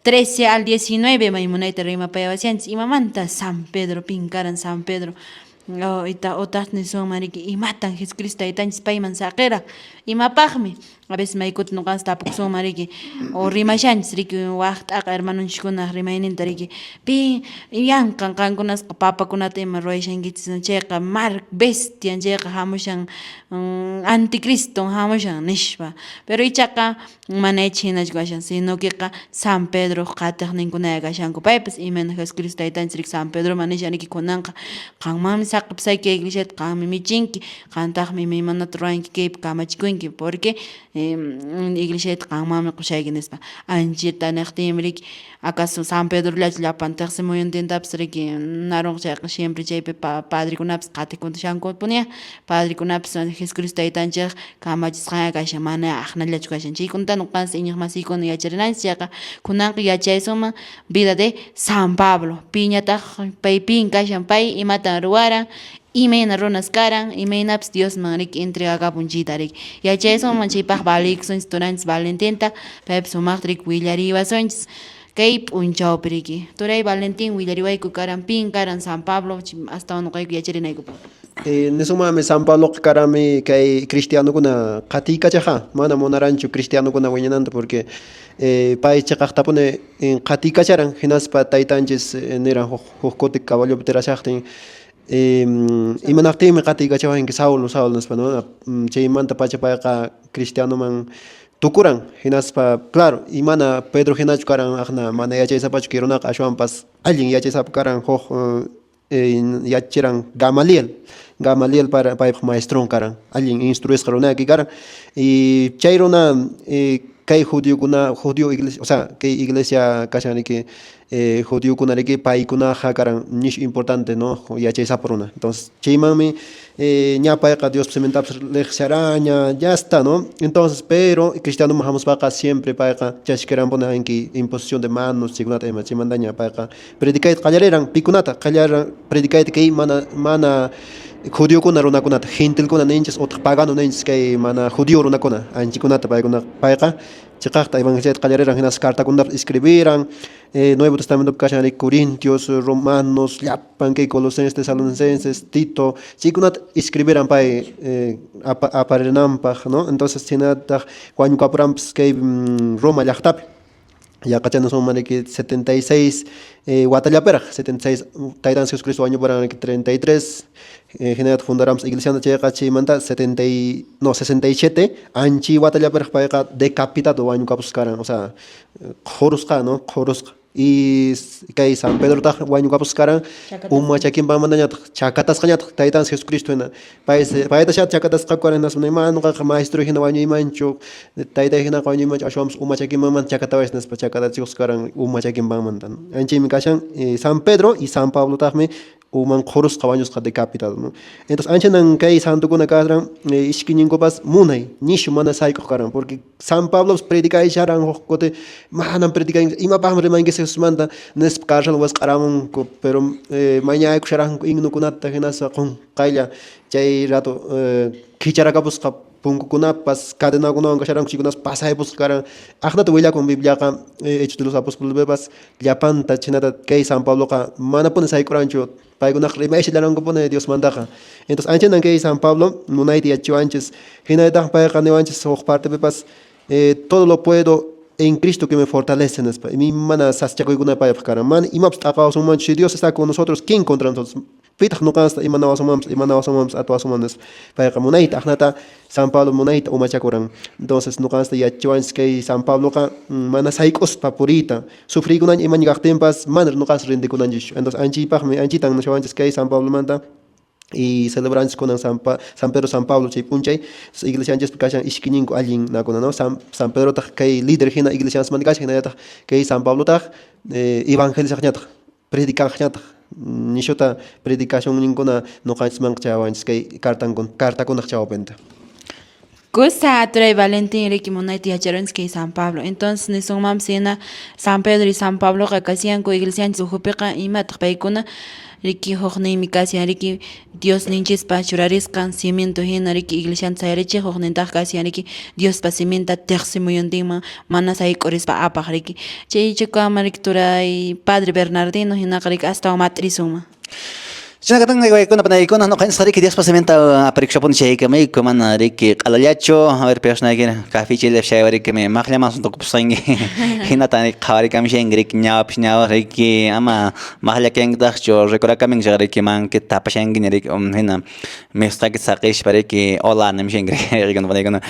13 al 19 may munayta rimapayawashanchis imamanta San Pedro pin karan San Pedro ita otaq nisunman riki imatan Jesucristo taytanchis payman saqiran imapaqmi a veces maykuta ñuqanchis tapukusunman riki o rimashanchis riki waq t'aqa hermanonchikkunaq rimayninta riki pi yanqan qankunasqa papakunata ima ruwashankichis chayqa mar bestian chayqa hamushan anticriston hamushan nispa pero ichaqa mana hinachu kashan sino queqa San Pedroq qatiqninkunalla kashanku paypas imayna Jesucristo taytanchis riki San Pedroman nishan riki kunanqa qanmanmi saqipusayki iglesiata qanmi michinki qantaqmi imaymanata ruwanki kaypi kamachikunki porque iglesiata qanmanmi qushayki nispa anchita niqtinmi riki acaso San Pedrollachu llapan tiqsi muyuntintapas riki narunqa chayqa siempre chaypi padrekunapas qatikushankupunia padrekunapas Jesucristo taytanchik kamachisqanña kashan mana aqnallachu kashan chaykunata ñuqanchis iñiq masiykuna yacharinanchis chayqa kunanqa yachaysunman vida de San Pablo piñataq pay pin kashan pay imatan ruwaran imayna runas karan imaynapas Diosman riki entregakapun chayta riki yachaysunman chaypaq valikusunchis turanchis Valentinta paypas sumaqta riki willariwasunchis kay p'unchawpi riki turay Valentín willariwayku karan pin karan San Pablo astawan ñuqayku yacharinaykupaq. Nisunmanmi San Pabloqa karami kay cristianokuna qatiykachaqa mana munaranchu cristianokuna wiñananta porque pay chiqaqtapuni qatiykacharan hinaspa taytanchis niran huk kuti caballopi tirashaqtin imanaqtinmi qatiykachawanki Saulo Saulo nispa no chaymanta pacha payqa cristianoman tukuran hinaspa claro imana Pedro hinachu karan aqna mana yachaysapachu kay runaqa ashwanpas allin yachaysapa karan huk yachachiran Gamaliel Gamaliel paypaq maestron karan allin instruisqa runaki karan y chay runa kay judiokuna judío iglesia o sea kay iglesia kashan riki judiokuna riki paykunaqa karan nishu importante no yachaysapa runa entonces chaymanmi ña payqa Diospa simintapas riqsaraña ya está no entonces pero cristianoman hamuspaqa siempre payqa chaskiranpuni anki imposición de manos chaykunata ima chaymantaña payqa predicayta qallariran pikunata qallariran predicayta kay mana judiokuna runakunata gentilkuna ninchis utaq pagano ninchis kay mana judío runakuna anchikunata paykuna payqa chiqaqta evangelizayta qallariran hinaspa cartakunatapas escribiran Nuevo Testamentopi kashan riki Corintios, Romanos, llapan kay Colosenses, Tesalonicenses, Tito chaykunata escribiran pay aparinanpaq no entonces hinataq wañukapuranpas kay Roma llaqtapi yaqachana sunman riki 76 watallapiraq 76 taytanchis Jesucristo wañupuran riki 33 hinallataq fundaranpas iglesianta chayqa chaymanta 67 anchi watallapiraq payqa decapitado wañukapusqa karan o sea qhurusqa no qhurusqa y kay San Pedrotaq wañukapusqa karan uma chakinpamantañataq chakatasqañataq taytanchis Jesucristo hina payta chakatasqaku karan hinaspa mana ñuqaqa maestro hina wañuymanchu taytay hinaqa wañuymanchu ashwanpas uma chakinmanmanta chakatawaychis nispa chakatachikusqa karan uma chakinpanmanta anchaymi kashan San Pedro y San Pablotaqmi uman qhurusqa wañusqa decapitado no entonces anchanan kay santokuna karan ishkiñinkupas munay nishu mana sayk'uq karan porque San Pablopas predicasharan huk kuti manam predican imapaqmi rimanki Jesusmanta nispa carcelman wisq'aramunku pero mañakusharanku himnokunata hinaspa qunqaylla chay rato khicharakapusqa Punkukunapas cadenakunawan kasharanku chaykunapas pasaypusqa karan. Aqnata willakun Bibliaqa Hechos de los Apóstoles llapanta chhaynata kay San Pabloqa manapuni sayk'uranchu. Paykunaqa rimayshallarankupuni Diosmantaqa. Entonces anchatan kay San Pablo munayta yachachiwanchis. Hinallataq payqa niwanchis huk partepipas todo lo puedo en Cristo que me fortalece nispa. Mana sasachakuykuna paypaq karan. Mana imapas t'aqawasunmanchu. Si Dios está con nosotros, ¿quién contra nosotros? Pitaq ñuqanchista imanawasunmanpas, imanawasunmanpas atuwasunman nispa. Payqa munayta aqnata San Pablo munayta umachakuran. Entonces ñuqanchista yachachiwanchis kay San Pabloqa mana sayk'uspa puriyta. Sufriykunaña imaña kaqtinpas mana ñuqanchis rindikunanchikchu. Entonces anchaypaqmi anchitan nishawanchis kay San Pablomanta y celebranchis kunan San, San Pedro San Pablo chay p'unchay. Iglesianchispi kashan iskayñinku allin nakuna, no? San Pedrotaq kay líder hina iglesianchismanta kashan, hinallataq kay San Pablotaq evangelizaqñataq, predicaqñataq. Nishuta predicacionninkuna ñuqanchismanqa chayawanchis kay cartakunaq chawpinta. Kusa turay Valentín riki munayta yacharunchis kay San Pablo. Entonces nisunmanpas hina San Pedro y San Pabloqa kashanku iglesianchis ukhupiqa imataq paykuna riki hukninmi kashan riki Diosninchispa churarisqan cimiento hina riki iglesianta sayarichiq, huknintaq kashan riki Diospa siminta tiqsi muyuntinman mana sayk'urispa apaq riki. Chaychukama riki turay Padre Bernardino hinaqa riki astawan mat'irisunman. Chhayna waykuna panaykuna ñuqanchis riki Diospa siminta aparikushapunin chaykamayku mana riki q'alallachu. A ver piyashnayki kafi chayllapi shaywariki maqllaman tukupusqanki hinatan riki qhawarikamushanki riki ñawapis ñawaq riki ama maqllakankitaqchu rikurakaminki chayqa riki mankita tapashankiña riki hina mikhusqaykita saqishpa riki hola nimushanki riki panaykuna.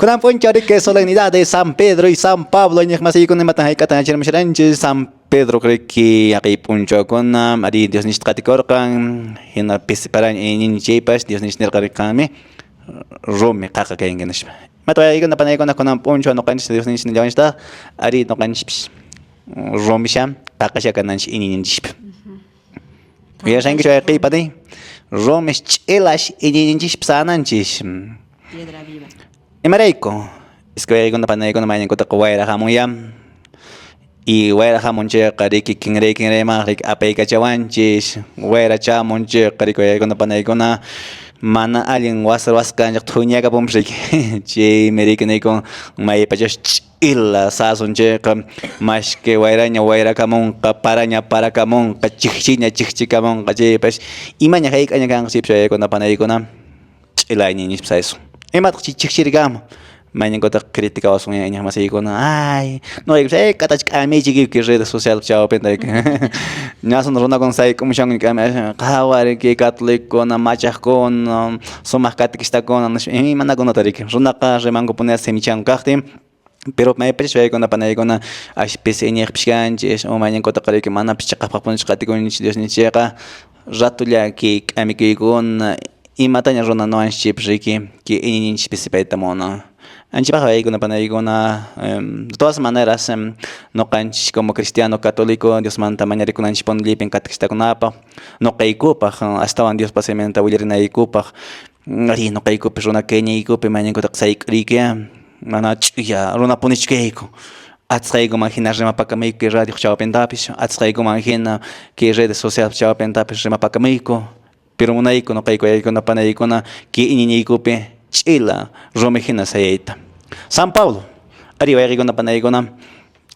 Kunan p'unchaw riki solemnidad de San Pedro y San Pablo iñiqmasiykuna imatan hayk'atan yacharamusharanchis San Pedro riki haqay p'unchawkuna arí Diosninchikta qatikurqan hina pisiparaña iñinchik chaypas Diosninchik nirqa qanmi rumi qaqa kanki nispa. Imata wawaykuna panaykuna kunan p'unchaw ñuqanchik Diosninchik nillawanchiktaq arí ñuqanchikpis rumisha qaqasha kananchik iñiyninchikpi. Yuyashankichu wayqiypa ni rumis ch'ilash iñiyninchikpi sananchis. Piedra viva. Imarayku iskay wawaykuna panaykuna mayninkutaqa wayra hamunya y wayra hamun chayqa riki kinray kinraymanqa riki apaykachawanchis wayra chamun chayqa riki wawaykuna panaykuna mana allin wasi ruwasqanchik thuñakapunpis riki chaymi riki niykun maypachas ch'ila sasun chayqa mashki wayraña wayrakamunqa paraña parakamunqa chikchiña chikchikamunqa chaypas imaña hayk'aña kanqa chaypas wawaykuna panaykuna ch'ila iñiyninchikpi saysun. Imataq chay chikchiri kanman mayninkutaq criticawasun iñiqmasiykuna ay ñuqaykupas ay k'atacha k'amiychik redes social chawpinta ñasun runakuna sayk'umushanku k'ami qhawari kay catolicokuna machaqkuna sumaq catequistakuna nispa imanakunata riki runaqa rimankupuni simichanku kaqtin pero maypachas wawaykuna panaykuna ash pisi iñiqpis kanchis o mayninkutaqa riki manapis chiqapaqpunichu qatikunchik Diosninchikqa ratolla kay k'amikuykuna imataña runa niwanchikpis riki kay iñiyninchik pisipayta munan. Anchapaq wawaykuna panaykuna de todas maneras ñuqanchik como cristiano católico Diosmanta mañarikunanchikpuni llipin catequistakunapaq ñuqaykupaq astawan Diospa siminta willarinaykupaq arí ñuqaykupis runa kayñiykupi mayninkutaqa sayk'uriykuya mana ch'uya runapunichu kayku atisqaykuman hina rimapakamayku kay radio chawpintapis atisqaykuman hina kay redes sociales chawpintapis rimapakamayku pero munayku ñuqayku wawaykuna panaykuna kay iñiyniykupi ch'ila rumi hina sayayta. San Pablo arí wayqiykuna panaykuna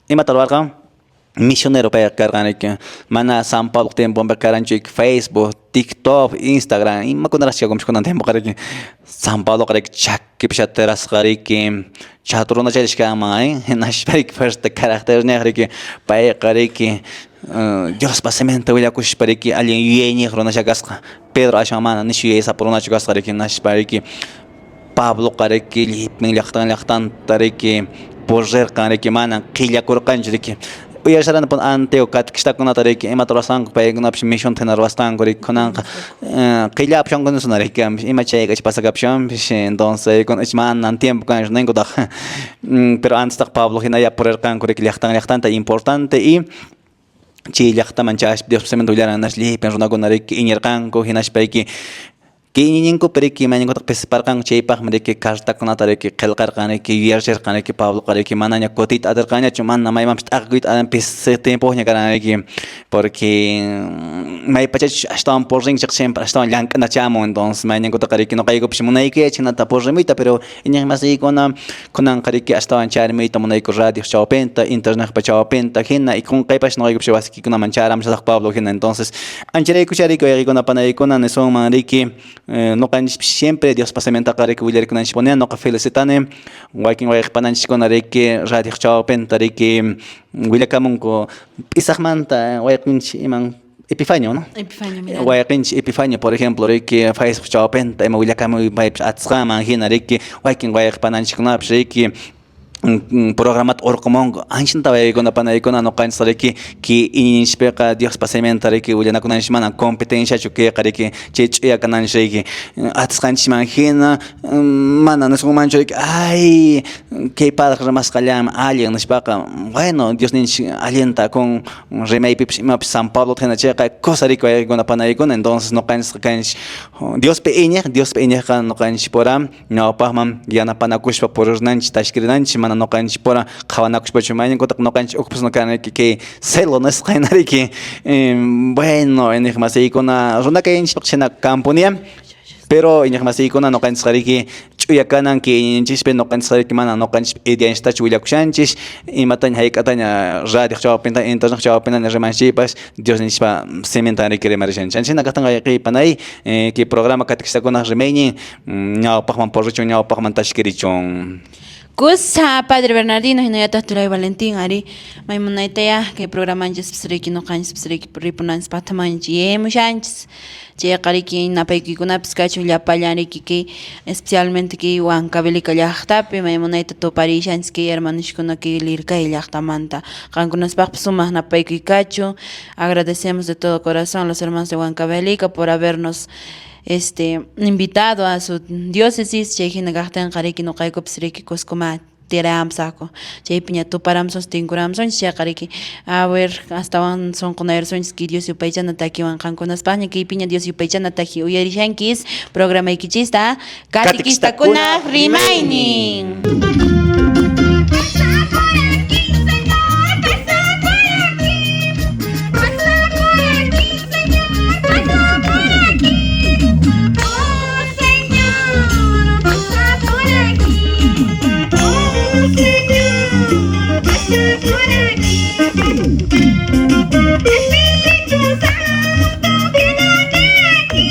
imata ruwarqan misionero payqa karqan riki mana San Pablo tiemponpi karanchu Facebook, TikTok, Instagram imakunaraqchu kakunpis kunan tiempoqa riki San Pabloqa riki chakipi shatirasqa riki chatu runacharish kanman hinaspa riki fuerte caracterniq riki payqa riki Diospa siminta willakushpa riki allin yuyayniyuq runasha kasqa Pedro aswan mana nishu yuyaysapa runachu kasqa riki hinaspa riki Pabloqa riki llipin llaqtan llaqtanta riki purirqan riki mana qillakurqanchu riki uyarisharani Anteo catequistakunata riki imata ruwasqanku paykunapis misionta hina ruwasqanku riki kunanqa qillapushanku riki ima chaykacha pasakapushanpis entonces manan tiempo kanchu ninkutaq pero antestaq Pablo hinalla purirqanku riki llaqtan llaqtanta importante y chay llaqtaman chayaspa Diospa siminta willaran llipin runakuna riki iñirqanku hinaspa riki. Kay iñiyninkupi riki mayninkutaq pisiparqanku chaypaqmi riki cartakunata riki qillqarqan riki yuyarichirqan riki Pabloqa riki manaña kutiyta atirqanñachu mana maymanpis t'aqakuyta pisi tiempoña karan riki porque maypachachus astawan purrinchik siempre astawan llank'ana chamun entonces mayninkutaqa riki ñuqaykupis munaykuya chhaynata purrimuyta pero iñiqmasiykuna kunanqa riki astawan charimuyta munayku radioq chawpinta internetpa chawpinta hina y qunqaypas ñuqaykupis wasikikunaman charamusaq Pablo hina entonces ancharaykucha riki wayqiykuna panaykuna nisunman riki ñuqanchispis siempre Diospa simintaqa riki willarikunanchispuni ñuqa felicitani wakin wayqi pananchiskuna riki radioq chawpinta riki willakamunku p'isaqmanta wayqinchik iman Epifanio, ¿no? Epifanio Miranda. Wayqinchik Epifanio, por ejemplo, riki Facebook chawpinta ima willakamuy paypis atisqanman hina riki wakin wayqi pananchikkunapis riki programata urqumunku anchata waykuna panaykuna ñuqanchis riki ki iñiyninchikpiqa Diospa siminta riki willanakunanchik mana competenciachu kayqa riki chay ch'uya kananchik riki atisqanchikman hina mana nisunmanchu riki ay kay padre rimasqallanmi allin nispaqa bueno Diosninchik allinta kun rimaypipis imapis San Pablota hina chayqa cosa riki waykuna panaykuna entonces ñuqanchikqa kanchik Diospi iñiq Diospi iñiqqa ñuqanchikpura ñawpaqman yanapanakuspa purirnanchik tashkirinanchik mana ñuqanchikpura qhawanakuspachu mayninkutaq ñuqanchik ukhupis kanriki kay celo nisqa hina riki bueno iñiqmasiykuna runa kayninchikpiqa chhayna kanpunia pero iñiqmasiykuna ñuqanchikqa riki ch'uya kanan kay iñiyninchispi ñuqanchikqa riki mana ñuqanchik ideanchiktachu willakushanchis imataña hayk'ataña radioq chawpinta internet chawpintaña rimanchikpas Diosninchikpa simintan riki rimarishanchik chhayna kaqtinqa wayqiy panay kay programa catequistakunaq rimaynin ñawpaqman purichun ñawpaqman tashkirichun. Kusa Padre Bernardino hinallataq turay Valentín ari may munaytaya kay programanchispis riki ñuqanchispis riki ripunanchis patamanchis yemushanchis chayqa riki napaykuykunapis kachun llapallan riki kay especialmente kay Huancavelica llaqtapi may munayta tuparishanchis kay hermanoskuna kay Lircay llaqtamanta qankunaspaqpis sumaq napaykuy kachun. Agradecemos de todo corazón a los hermanos de Huancavelica por habernos invitado a su diócesis chay hina kaqtinqa riki ñuqaykupis riki Cuscoma tiyaramusaqku chaypiña tuparamusunchik tinkuramusunchik chayqa riki a ver astawan sunqunayarisunchik kay Dios yupaychana takiwan qankunaspaqña kaypiña Dios yupaychana taki uyarishanchis programaykichista Catequistakunaq rimaynin. Pasa por aquí, Señor, pasa por aquí. Pasa por aquí, Señor, pasa por aquí. Oh Señor, pasa por aquí. Oh Señor, pasa por aquí. Espíritu Santo, quédate aquí.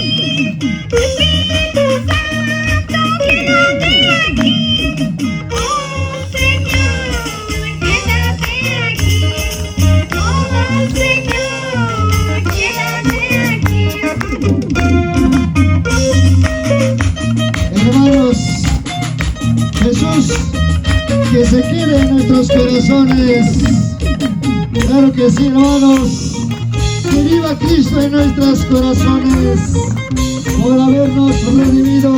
Espíritu Santo, quédate aquí. Oh Señor, quédate aquí. Oh Señor, quédate aquí. Hermanos, Jesús, que se quede en nuestros corazones. Claro que sí, hermanos. Que viva Cristo en nuestros corazones por habernos redimido,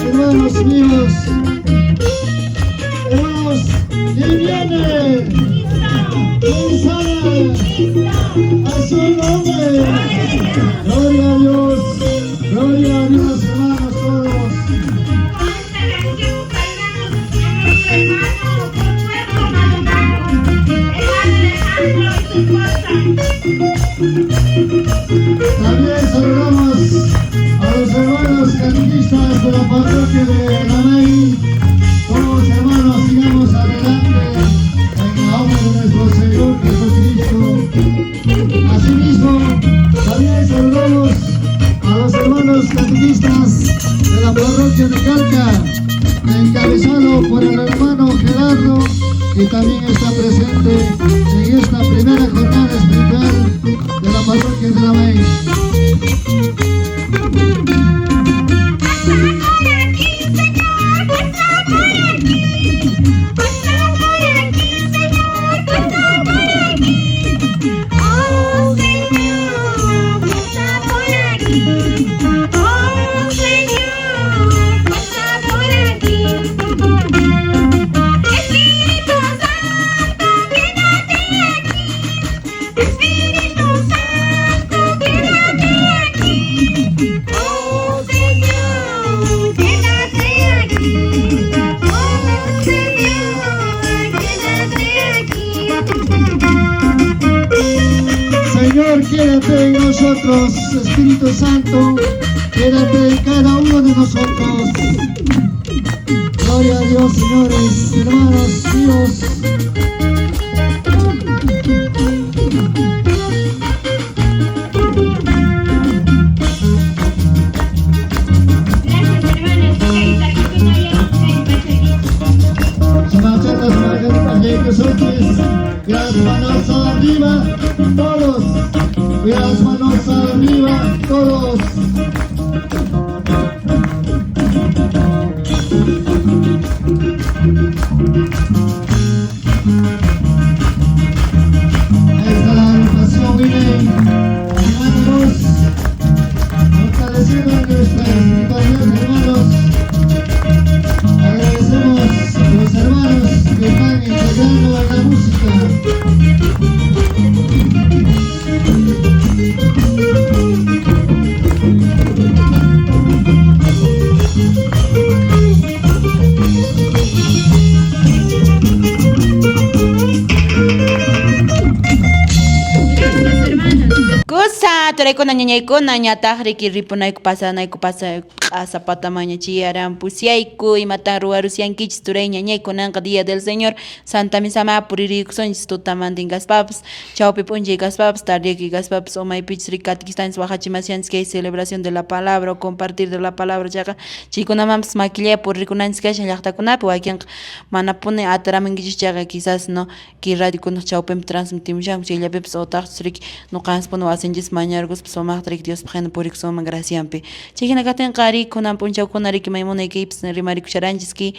hermanos míos. Hermanos, ¿quién viene? ¿Quién sale? A su nombre. Gloria a Dios. Gloria a Dios, hermanos todos. Esta canción saludamos a nuestro hermano Consuelo Maldonado, hermano Alejandro y su esposa. También saludamos a los hermanos catequistas de la parroquia de Lamay. Todos hermanos, sigamos adelante en la obra de nuestro Señor Jesucristo. Asimismo, también saludamos a los hermanos catequistas de la parroquia de Calca, encabezado por el hermano Gerardo, que también está presente en esta primera jornada espiritual de la parroquia de Lamay. Pasa por aquí, Señor, pasa por aquí. Pasa por aquí, Señor, pasa por aquí. Oh Señor, pasa por aquí. Oh Señor, pasa por aquí. Espíritu Santo, quédate aquí. Espíritu Santo, quédate aquí. nosotros, Espíritu Santo, quédate en cada uno de nosotros. Gloria a Dios, señores, hermanos míos. Gracias, hermanos. Kay takikuna kay pachaki. Las manos arriba, todos. Las manos arriba, todos. Ahí está la agrupación, vienen animándonos, fortaleciendo nuestra espiritualidad, hermanos. Agradecemos a los hermanos que están integrando a la música. Gracias, hermanos. Kusa, turaykuna ñañaykuna ñataq riki ripunayku pasanayku pasa q'asa patamaña chiyaran pusyayku imatan ruwarusyankichis turay ñañay kunanqa día del Señor Santa Misama puririykusunchis tutamantin kaspapas chawpi p'unchay kaspapas tardiyaki kaspapas o maypichus riki katequistanchis waqachimasyanchis kay celebración de la palabra o compartir de la palabra chayqa chaykunamanpas makillaya puririkunanchis kashan llaqtakunapi wakinqa manapuni atiramunkichis chayqa quizás no kay radiokunaq chawpinpi transmitimushanku chayllapipas utaqchus riki ñuqanchispuni wasinchis mañarkuspa sumaqta riki Diospaq hina purikusunman gracianpi chay hina kaqtinqa ari kunan p'unchawkuna riki may munay kaypis rimarikucharanchis kay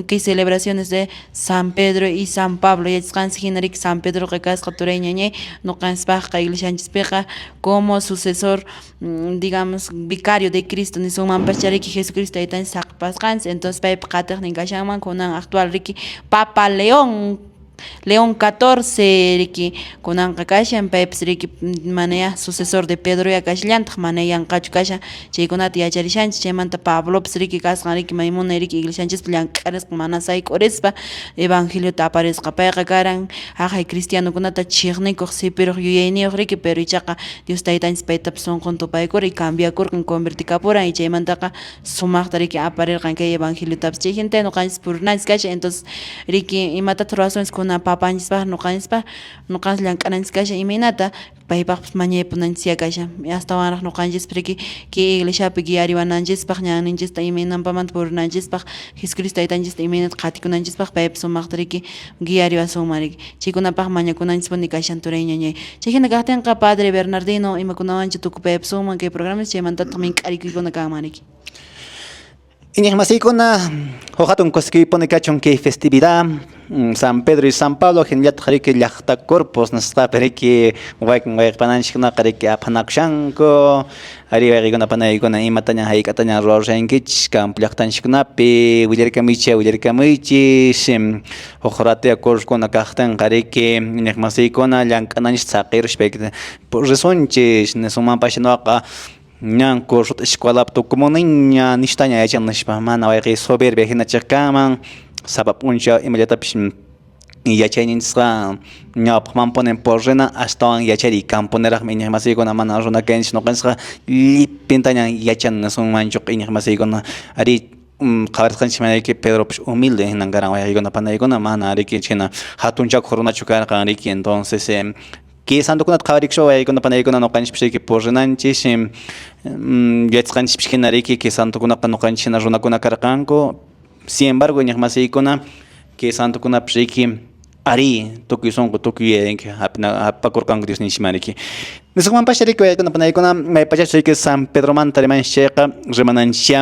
kay celebraciones de San Pedro y San Pablo yachasqanchis hina riki San Pedroqa kasqa turay ñañay ñuqanchispaqqa iglesianchispiqa como sucesor digamos vicario de Cristo nisunmanpacha riki Jesucristo taytanchis saqipasqanchis entonces paypa qatiqnin kashanman kunan actual riki Papa León León 14 riki kunanqa kashan paypis riki manaya sucesor de Pedro ya kashallantaq mana yanqachu kashan chaykunata yacharishanchis chaymanta Pablopis riki kasqan riki may munay riki iglesianchispi llank'arisqa mana sayk'urispa evangeliota aparisqa payqa karan haqay cristianokunata chiqnikuq sipiruq yuyayniyuq riki pero ichaqa Dios taytanchis paytapas sunqun tupaykurqa y cambiakurqan convertikapuran y chaymantaqa sumaqta riki aparirqan kay evangeliotapas chay hinata ñuqanchis purinanchis kashan entonces riki imatataq ruwasunchis kunan papanchispaq ñuqanchispaq ñuqanchis llank'ananchis kashan imaynata paypaqpas mañaypunanchis kashan astawanraq ñuqanchispi riki kay iglesiapi guiariwananchispaq ñanninchista imaynanpamanta purinanchispaq Jesucristo taytanchista imaynata qatikunanchispaq paypas sumaqta riki guiariwasunman riki chaykunapaq mañakunanchispuni kashan turay ñañay chay hina kaqtinqa padre Bernardino imakunawanchu tukupaypasunman kay programa chaymantataq mink'arikuykuna kanman riki. Iñiqmasiykuna huk hatun kusikuypuni kachun kay festividad San Pedro y San Pablo hinallataq riki llaqta Corpus nisqapi riki wakin wayqipananchikkunaqa riki apanakushanku ari wayqikuna panaykuna imataña hayk'ataña ruwarushankichis campo llaqtanchikkunapi willarkamuychis willarkamuychis huk ratuya curskuna kaqtinqa riki iñiqmasiykuna llank'ananchis saqiruspa risunchis nisunmanpash nuqaqa ñan cursota escuelapi tukumuniña nishtaña yachan nishpa mana wayqiy soberbia hinacha kanman sapa p'unchaw imallatapis yachayninchisqa ñawpaqmanpuni purina astawan yachariy camponiraqmi iñiqmasiykuna mana runa kayninchis ñuqanchisqa llipintaña yachan nisunmanchu iñiqmasiykuna ari qhawarisqanchis manayki Pedropish humilde hinan karan wayqiykuna panaykuna mana riki chhina hatunchakuq runachu karqan riki entonces kay santokunata qhawarikushpa wayqiykuna panaykuna ñuqanchispis riki purinanchis yachasqanchispis hina riki kay santokunaqa ñuqanchis hina runakuna karqanku sin embargo iñiqmasiykuna kay santokunapish riki ari tukuy sunqu tukuy yuyayninki hap'ipakurqanku Diosninchikman riki nisqanmanpacha riki wayqiykuna panaykuna maypachachus riki San Pedromanta rimanchis chayqa rimananchikcha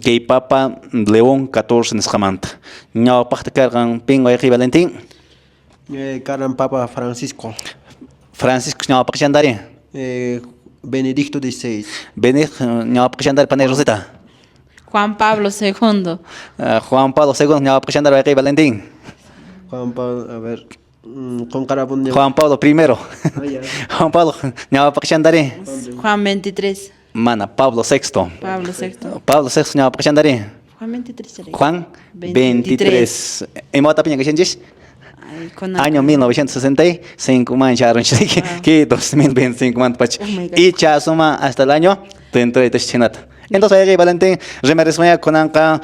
kay Papa León 14 nisqamanta ñawpaqta karqan pin wayqiy Valentín. Karan Papa Francisco. Francisco ñawpaqchandari. Benedicto XVI. Benedicto ñawpaqchandari panay Rosita. Juan Pablo II. Juan Pablo II ñawpaqchandari wayqiy Valentín. Juan Pablo, a ver, qunqarapuni. Juan Pablo I. Juan Pablo ñawpaqchandari. Juan 23. Mana Pablo VI. Pablo VI. Pablo VI ñawpaqchandari. Juan 23. Juan 23. Imawatapiña kashanchis? Año 1965 man charunchik ki 2025 man pach. Y chasuma hasta el año 33 chinata. Entonces ahí Valentín rimarismaya kunanqa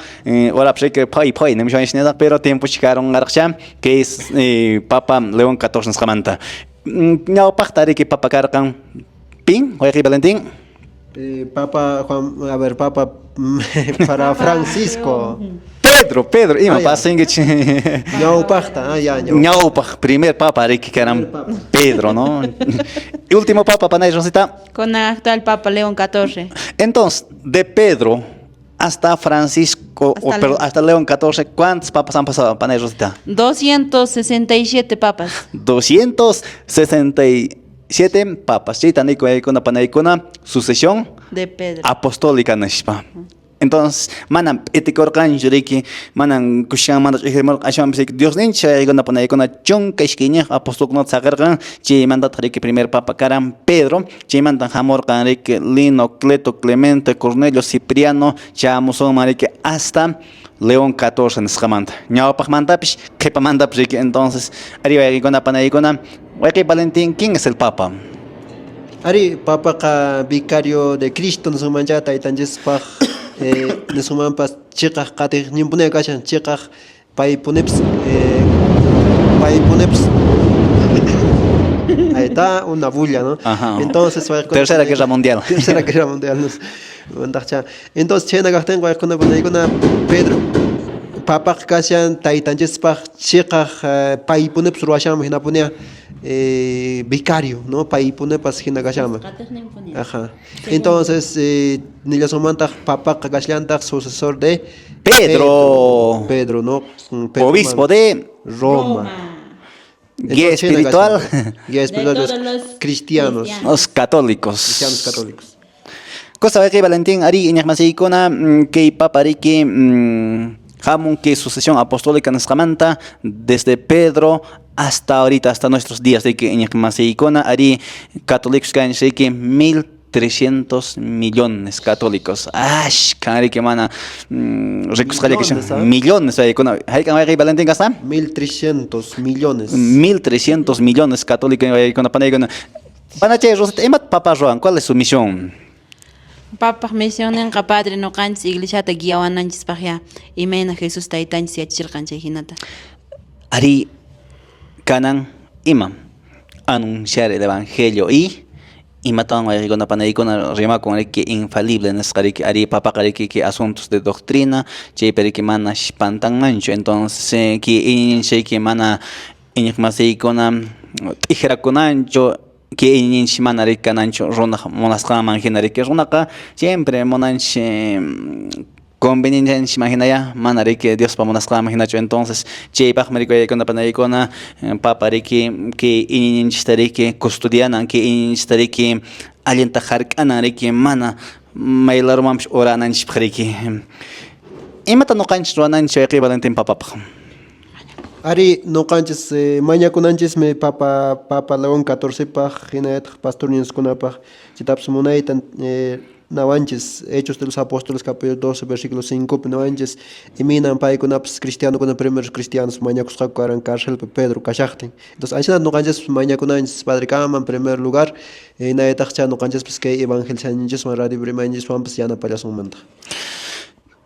ora que pay pay nimishan pero tiempo chikaron arqcha que es Papa León XIV nisqamanta. Ñawpaqta riki papa karqan pin wayqi Valentín. Papa Juan, a ver, Papa para Francisco. Pedro, Pedro, ima pasinkichik. Ñawpaqta, ah, ya, ñawpaq primer papa riki karan Pedro, ¿no? Y último papa, panay Rosita. Con el actual Papa León XIV. Entonces, de Pedro hasta Francisco, hasta, o, perdón, hasta León XIV, ¿cuántos papas han pasado, panay Rosita? 267 papas. 267 papas. Chayta niko panaykuna sucesión de Pedro apostólica nishpa. Entonces, manam p'itikurqanchu riki, manam kushanmanta ch'ijrimurqan, ashwanpis Dios ninchik chaykuna panaykuna 12 apostolkunata saqirqan, chaymantataq riki primer papa karan Pedro, chaymantan hamurqan riki Lino, Cleto, Clemente, Cornelio, Cipriano, chamusunman riki hasta León XIV nisqamanta. Ñawpaqmantapis qhipamantapis riki. Entonces, ari wayqikuna panaykuna, wayqi Valentín, ¿quién es el papa? Ari, papaqa vicario de Cristo nisunmancha taytanchispaq nisunmanpas chiqaq qatiqninpuni kashan chiqaq paypunipis paypunipis. Ahí está una bulla, ¿no? Ajá. Entonces, Tercera Guerra Mundial. Tercera Guerra Mundial. Entonces, chayna kaqtin waykuna panaykuna Pedro papaq kashan taytanchispaq chiqaq paypunipis ruwashanman hinapunia vicario, ¿no? Paypunipas hina kashanman. Ajá. Entonces, nillasunmantaq papaqa kashallantaq sucesor de Pedro. Pedro, ¿no? Pedro. Obispo de Roma. Guía espiritual. Guía espiritual de los cristianos. Los católicos. Cristianos católicos. Cosa que Valentín ari iñaqmasiykuna kay papa riki hamun kay sucesión apostólica nisqamanta desde Pedro hasta ahorita, hasta nuestros días de que iñaqmasiykuna ari católicos kanchik riki 1300 millones católicos. Ash, riki mana rikusqalla kashan millones waykuna. Haykan wayqi Valentín kasqa? 1300 millones. 1300 millones católicos waykuna panaykuna. Panachay Rosita, imat papa ruwan? ¿Cuál es su misión? Papaq misionninqa padre ñuqanchis iglesiata guiawananchispaq ya imayna Jesús taytanchis yachachirqan chay hinata. Ari kanan ima anunciar el evangelio y imatawan wayqikuna panaykuna rimakun riki infalible nisqa riki ari papaqa riki ki asuntos de doctrina chaypi riki mana pantanmanchu. Entonces ki iñinchayki mana iñiqmasiykuna t'ikrakunanchu ki iñinchik mana riki kananchu runaq munasqanman hina riki runaqa siempre munanchik conveniencianchikman hinaya mana riki Diospa munasqanman hinachu. Entonces chaypaqmi riki waykuna panaykuna papa riki kay iñiyninchikta riki custodianan kay iñiyninchikta riki allinta hark'anan riki mana may larumanpis urananchikpaq riki. Imata ñuqanchik ruwananchik wayqi Valentín papapaq? Ari ñuqanchis mañakunanchismi papa León XIV paq hinallataq pastorninkunapaq chaytapas munayta nawanchis Hechos de los Apóstoles capítulo 12 versículo 5 pi nawanchis imaynan paykunapas cristianokuna primeros cristianos mañakusqaku karan cárcelpi Pedro kashaqtin. Entonces ashinata ñuqanchis mañakunanchis Padre kaman primer lugar hinallataq ñuqanchispas kay evangelizayninchiswan radio rimayninchiswanpas yanapallasunmantaq.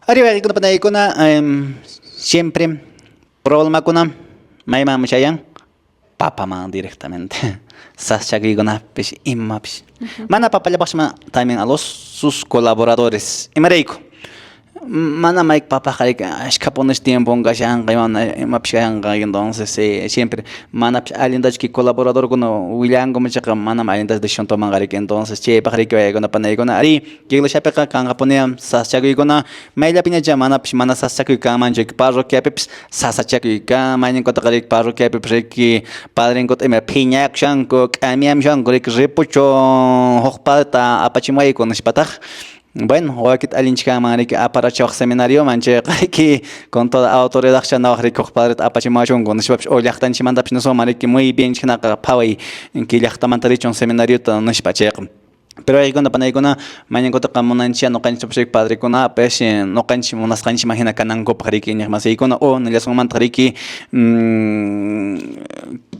Ari wayqikuna panaykuna siempre problemakuna maymanmi chayan papaman directamente sasachakuykunapis imapis mana papallapaqchu también a los sus colaboradores. Imarayku mana mayqa papaqa riki ashkhapunis tiempon kashanqa mana imapis kashanqa. Entonces siempre manapis allintachu kay colaboradorkuna willankuman chayqa manam allintachu decisión tomanqa riki. Entonces chaypaq riki waykuna panaykuna ari iglesiapiqa kanqapuni sasachakuykuna mayllapiñacha manapis mana sasachakuy kanmanchu parroquiapipis sasachakuy kan mayninkuta riki parroquiapipis riki padrenkuta ima phiñakushanku k'amiyamushanku riki ripuchun huk padreta apachimuwayku nishpataq. Bueno, wakita allinchik kanman riki aparachawaq seminarioman chayqa riki con toda autoridad nawaq riki huk padreta apachimuwachunku nishpapis o llaqtanchikmantapis nisunman riki muy bien chaynaqa phaway kay llaqtamanta richun seminariota nishpa chayqa. Pero waykuna panaykuna mañankutaqa munanchikya ñuqanchikpas riki padrekunapas ñuqanchik munasqanchikman hina kanankupaq riki iñiqmasiykuna o nillasunmantaq riki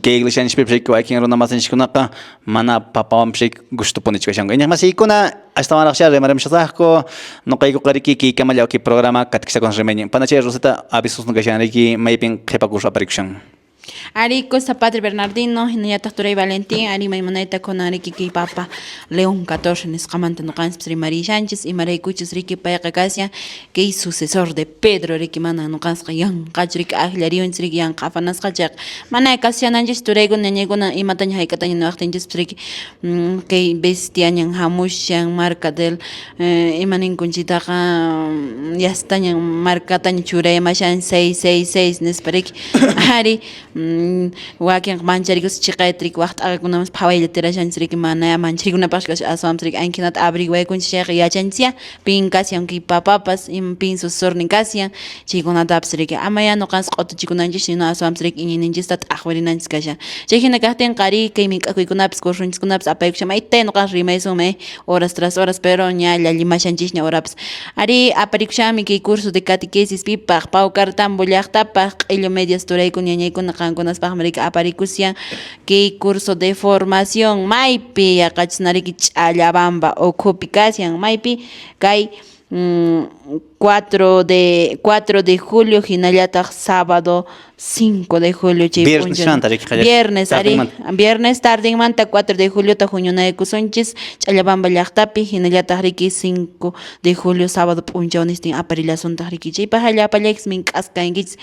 kay iglesianchikpipas riki wakin runa masinchikkunaqa mana papawanpas riki gustopunichu kashanku. Iñiqmasiykuna astawanraqchá rimarimushasaqku ñuqaykuqa riki kaykamalla kay programa katikisakun rimaynin. Panachay Rosita avisosna kashan riki maypin qhipa curso aparikushan. Ari kusa Padre Bernardino, hinallataq turay Valentín, ari maymunayta kunan riki kay Papa León XIV nisqamanta ñuqanchis rimarishanchis, imaraykuchus riki payqa kashan kay sucesor de Pedro riki mana ñuqanchisqa yanqachu riki akllariwanchis riki yanqa afanasqa chayqa mana kashananchis turaykuna ñañaykuna imataña hayk'ataña niwaqtinchispas riki kay bestiañan hamushan marca del ima ninkunchitaqa yastañan marcataña churaymashan 666 nispa riki ari wakinqa mancharikuspa chiqayta riki waq t'aqakunamanpas phawaylla tirashanchis riki mana mancharikunapaqchu kashan aswanpas riki ankinata averiguaykunchis chayqa yachanchisyá pin kashan kay papapas ima pin sucesornin kashan chaykunatapas riki amayá ñuqanchis q'utuchikunanchis sino aswanpas riki iñiyninchista t'aqwirinanchis kashan chay hina kaqtinqa ari kay mink'akuykunapis cursonchiskunapas apaykushan maytaya ñuqanchis rimaysunman horas tras horas pero ña llallimashanchisña horapas ari aparikushanmi kay curso de catequesis pipaq Paucartambo llaqtapaq q'illu medias turaykuna ñañaykuna qankunaspaqmi riki aparikushan kay curso de formación maypi yaqachusna riki Ch'allabamba ukhupi kashan maypi kay 4 de 4 de julio hinallataq sábado 5 de julio chay Viernes p'unchay manta riki qallar- viernes ari tardinmanta. viernes tardinmanta 4 de juliota huñunaykusunchis Ch'allabamba llaqtapi hinallataq riki 5 de julio sábado p'unchawnistin aparillasuntaq riki chaypaq llapallaykichis mink'asqa kankichis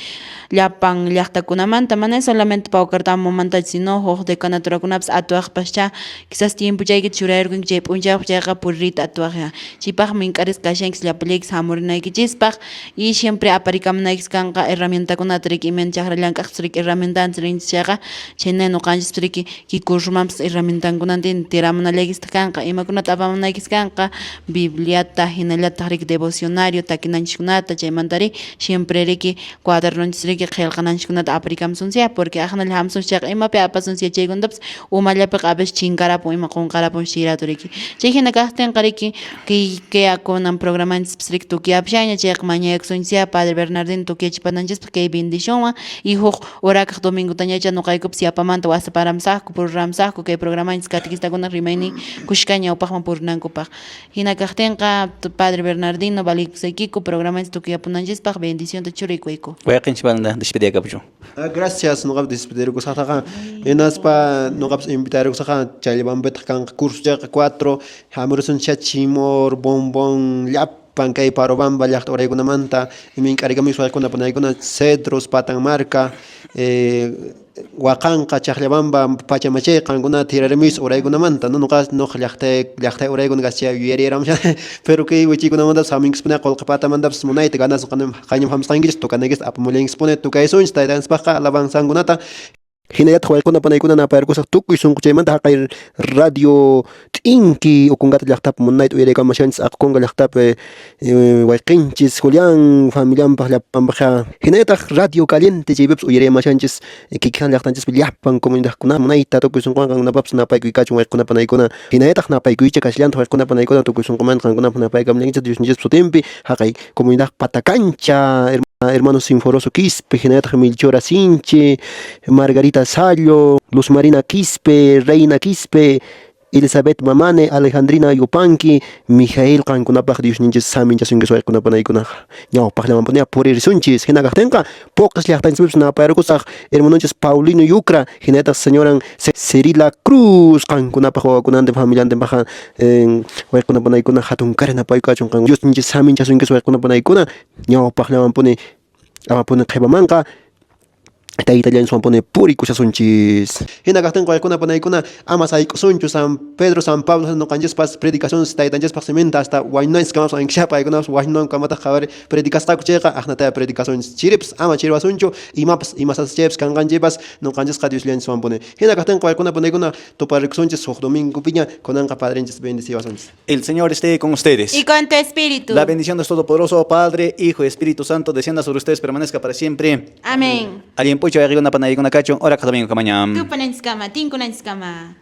llapan llaqtakunamanta mana solamente Paucartambomantachu sino huk decanaturakunapas atuwaqpaschá quizás tiempochaykichis churayarqunki chay p'unchawpaq chayqa puririyta atuwaqya chaypaq mink'arisqa kashankichis llapallaykichis hamurinaykichispaq y siempre aparikamunaykichis kanqa herramientakunata riki imayna chakra llank'aqpas riki herramientanchis rinchis chayqa chhayna ñuqanchis riki kay cursomanpas herramientankunantin tiramunallaykistaq kanqa imakunata apamunaykis kanqa Bibliata hinallataq riki devocionario takinanchikkunata chaymantari siempre riki cuadernonchis riki qillqananchikkunata aparikamusunchis porque aqnalla hamusunchis chayqa imapi apasunchis yachaykunatapas umallapiqa a veces chinkarapun ima qunqarapun chay rato riki chay hina kaqtinqa riki kay kay kunan programanchispis riki tukuyapushanña chayqa mañakusunchisyá Padre Bernardino tukuyachipananchispaq kay bendicionwan y huk urakaq domingotañachá ñuqaykupas yapamanta wasaparamusaqku pururamusaqku kay programanchis catequistakunaq rimaynin kushka ñawpaqman purinankupaq hina kaqtinqa Padre Bernardino valiykusaykiku programanchis tukuyapunanchispaq bendicionta churaykuyku. Wayqinchik Valenta despediyakapuchun. Gracias ñuqapas despedirikusaqtaqa hinaspa ñuqapas invitarikusaqqa chayllamanpitaq kanqa curso chayqa 4 hamurusunchá Chimor, Bombón, llapan kay Parobamba llaqta uraykunamanta mink'arikamuy suwaykuna panaykuna Cedros, Patanmarca, waqanqa Chaqllabamba Pachamachay qankuna tirarimuys uraykunamanta no ñuqa ñuqa llaqtay llaqtay uraykuna casi yuyariyaramusha pero kay wichaykunamantapas hamunkispuni qullqi patamantapas munayta ganas qayñam hamusqankichis tocanaykichis apamullankispuni tukaysunchis taytanchispaqqa alabanzankunata. Hinallataq waykuna panaykuna napayarkusaq tukuy sunquchaymanta haqay radio t'inki Ocongata llaqtapi munayta uyariykamashanchis Aquconga llaqtapi wayqinchis Julián familianpaq llapanpaq hinallataq radio caliente chaypipas uyariyamashanchis kikijan llaqtanchispi llapan comunidadkuna munayta tukuy sunquwan qankunapapis napaykuy kachun waykuna panaykuna hinallataq napaykuycha kashallantaq waykuna panaykuna tukuy sunqumanta qankunapaq napaykamunankichis Diosninchispa sutinpi haqay comunidad Patacancha hermano Sinforoso Quispe, hinallataq Melchora Sinche, Margarita Sallo, Luz Marina Quispe, Reina Quispe, Elizabeth Mamane, Alejandrina Yupanqui, Mijael qankunapaq Diosninchis saminchasunkichis waykuna panaykuna ñawpaqllamanpuni puririsunchis hina kaqtinqa Puqas llaqtanchispipas napayarkusaq hermanonchis Paulino Yucra hinallataq señoran Cirila Cruz qankunapaq wawakunantin familiantinpaqqa waykuna panaykuna hatun kari napaykachun qan Diosninchis saminchasunkichis waykuna panaykuna ñawpaqllamanpuni amapuni qhipamanqa taytallanchikwanpuni purikushasunchis. Hina kaqtinqa waykuna panaykuna ama sayk'usunchu San Pedro San Pablo ñuqanchispas predicaciones taytanchispaq siminta hasta wañunanchiskamapas ankisha paykunapas wañunankamataq qhawari predicasqaku chayqa aqnataya predicaciones chiripas ama chiriwasunchu imapas ima sasachaypas kanqanchikpas ñuqanchisqa Diosllanchiswanpuni. Hina kaqtinqa waykuna panaykuna tuparikusunchis huk domingopiña kunanqa Padrenchis bendeciwasunchis. El Señor esté con ustedes. Y con tu espíritu. La bendición de Dios Todopoderoso, Padre, Hijo y Espíritu Santo, descienda sobre ustedes, permanezca para siempre. Amén. Allin p'unchaw, waykuna panaykuna kachun, ora domingo kamaña. Tupananchiskama, tinkunanchiskama.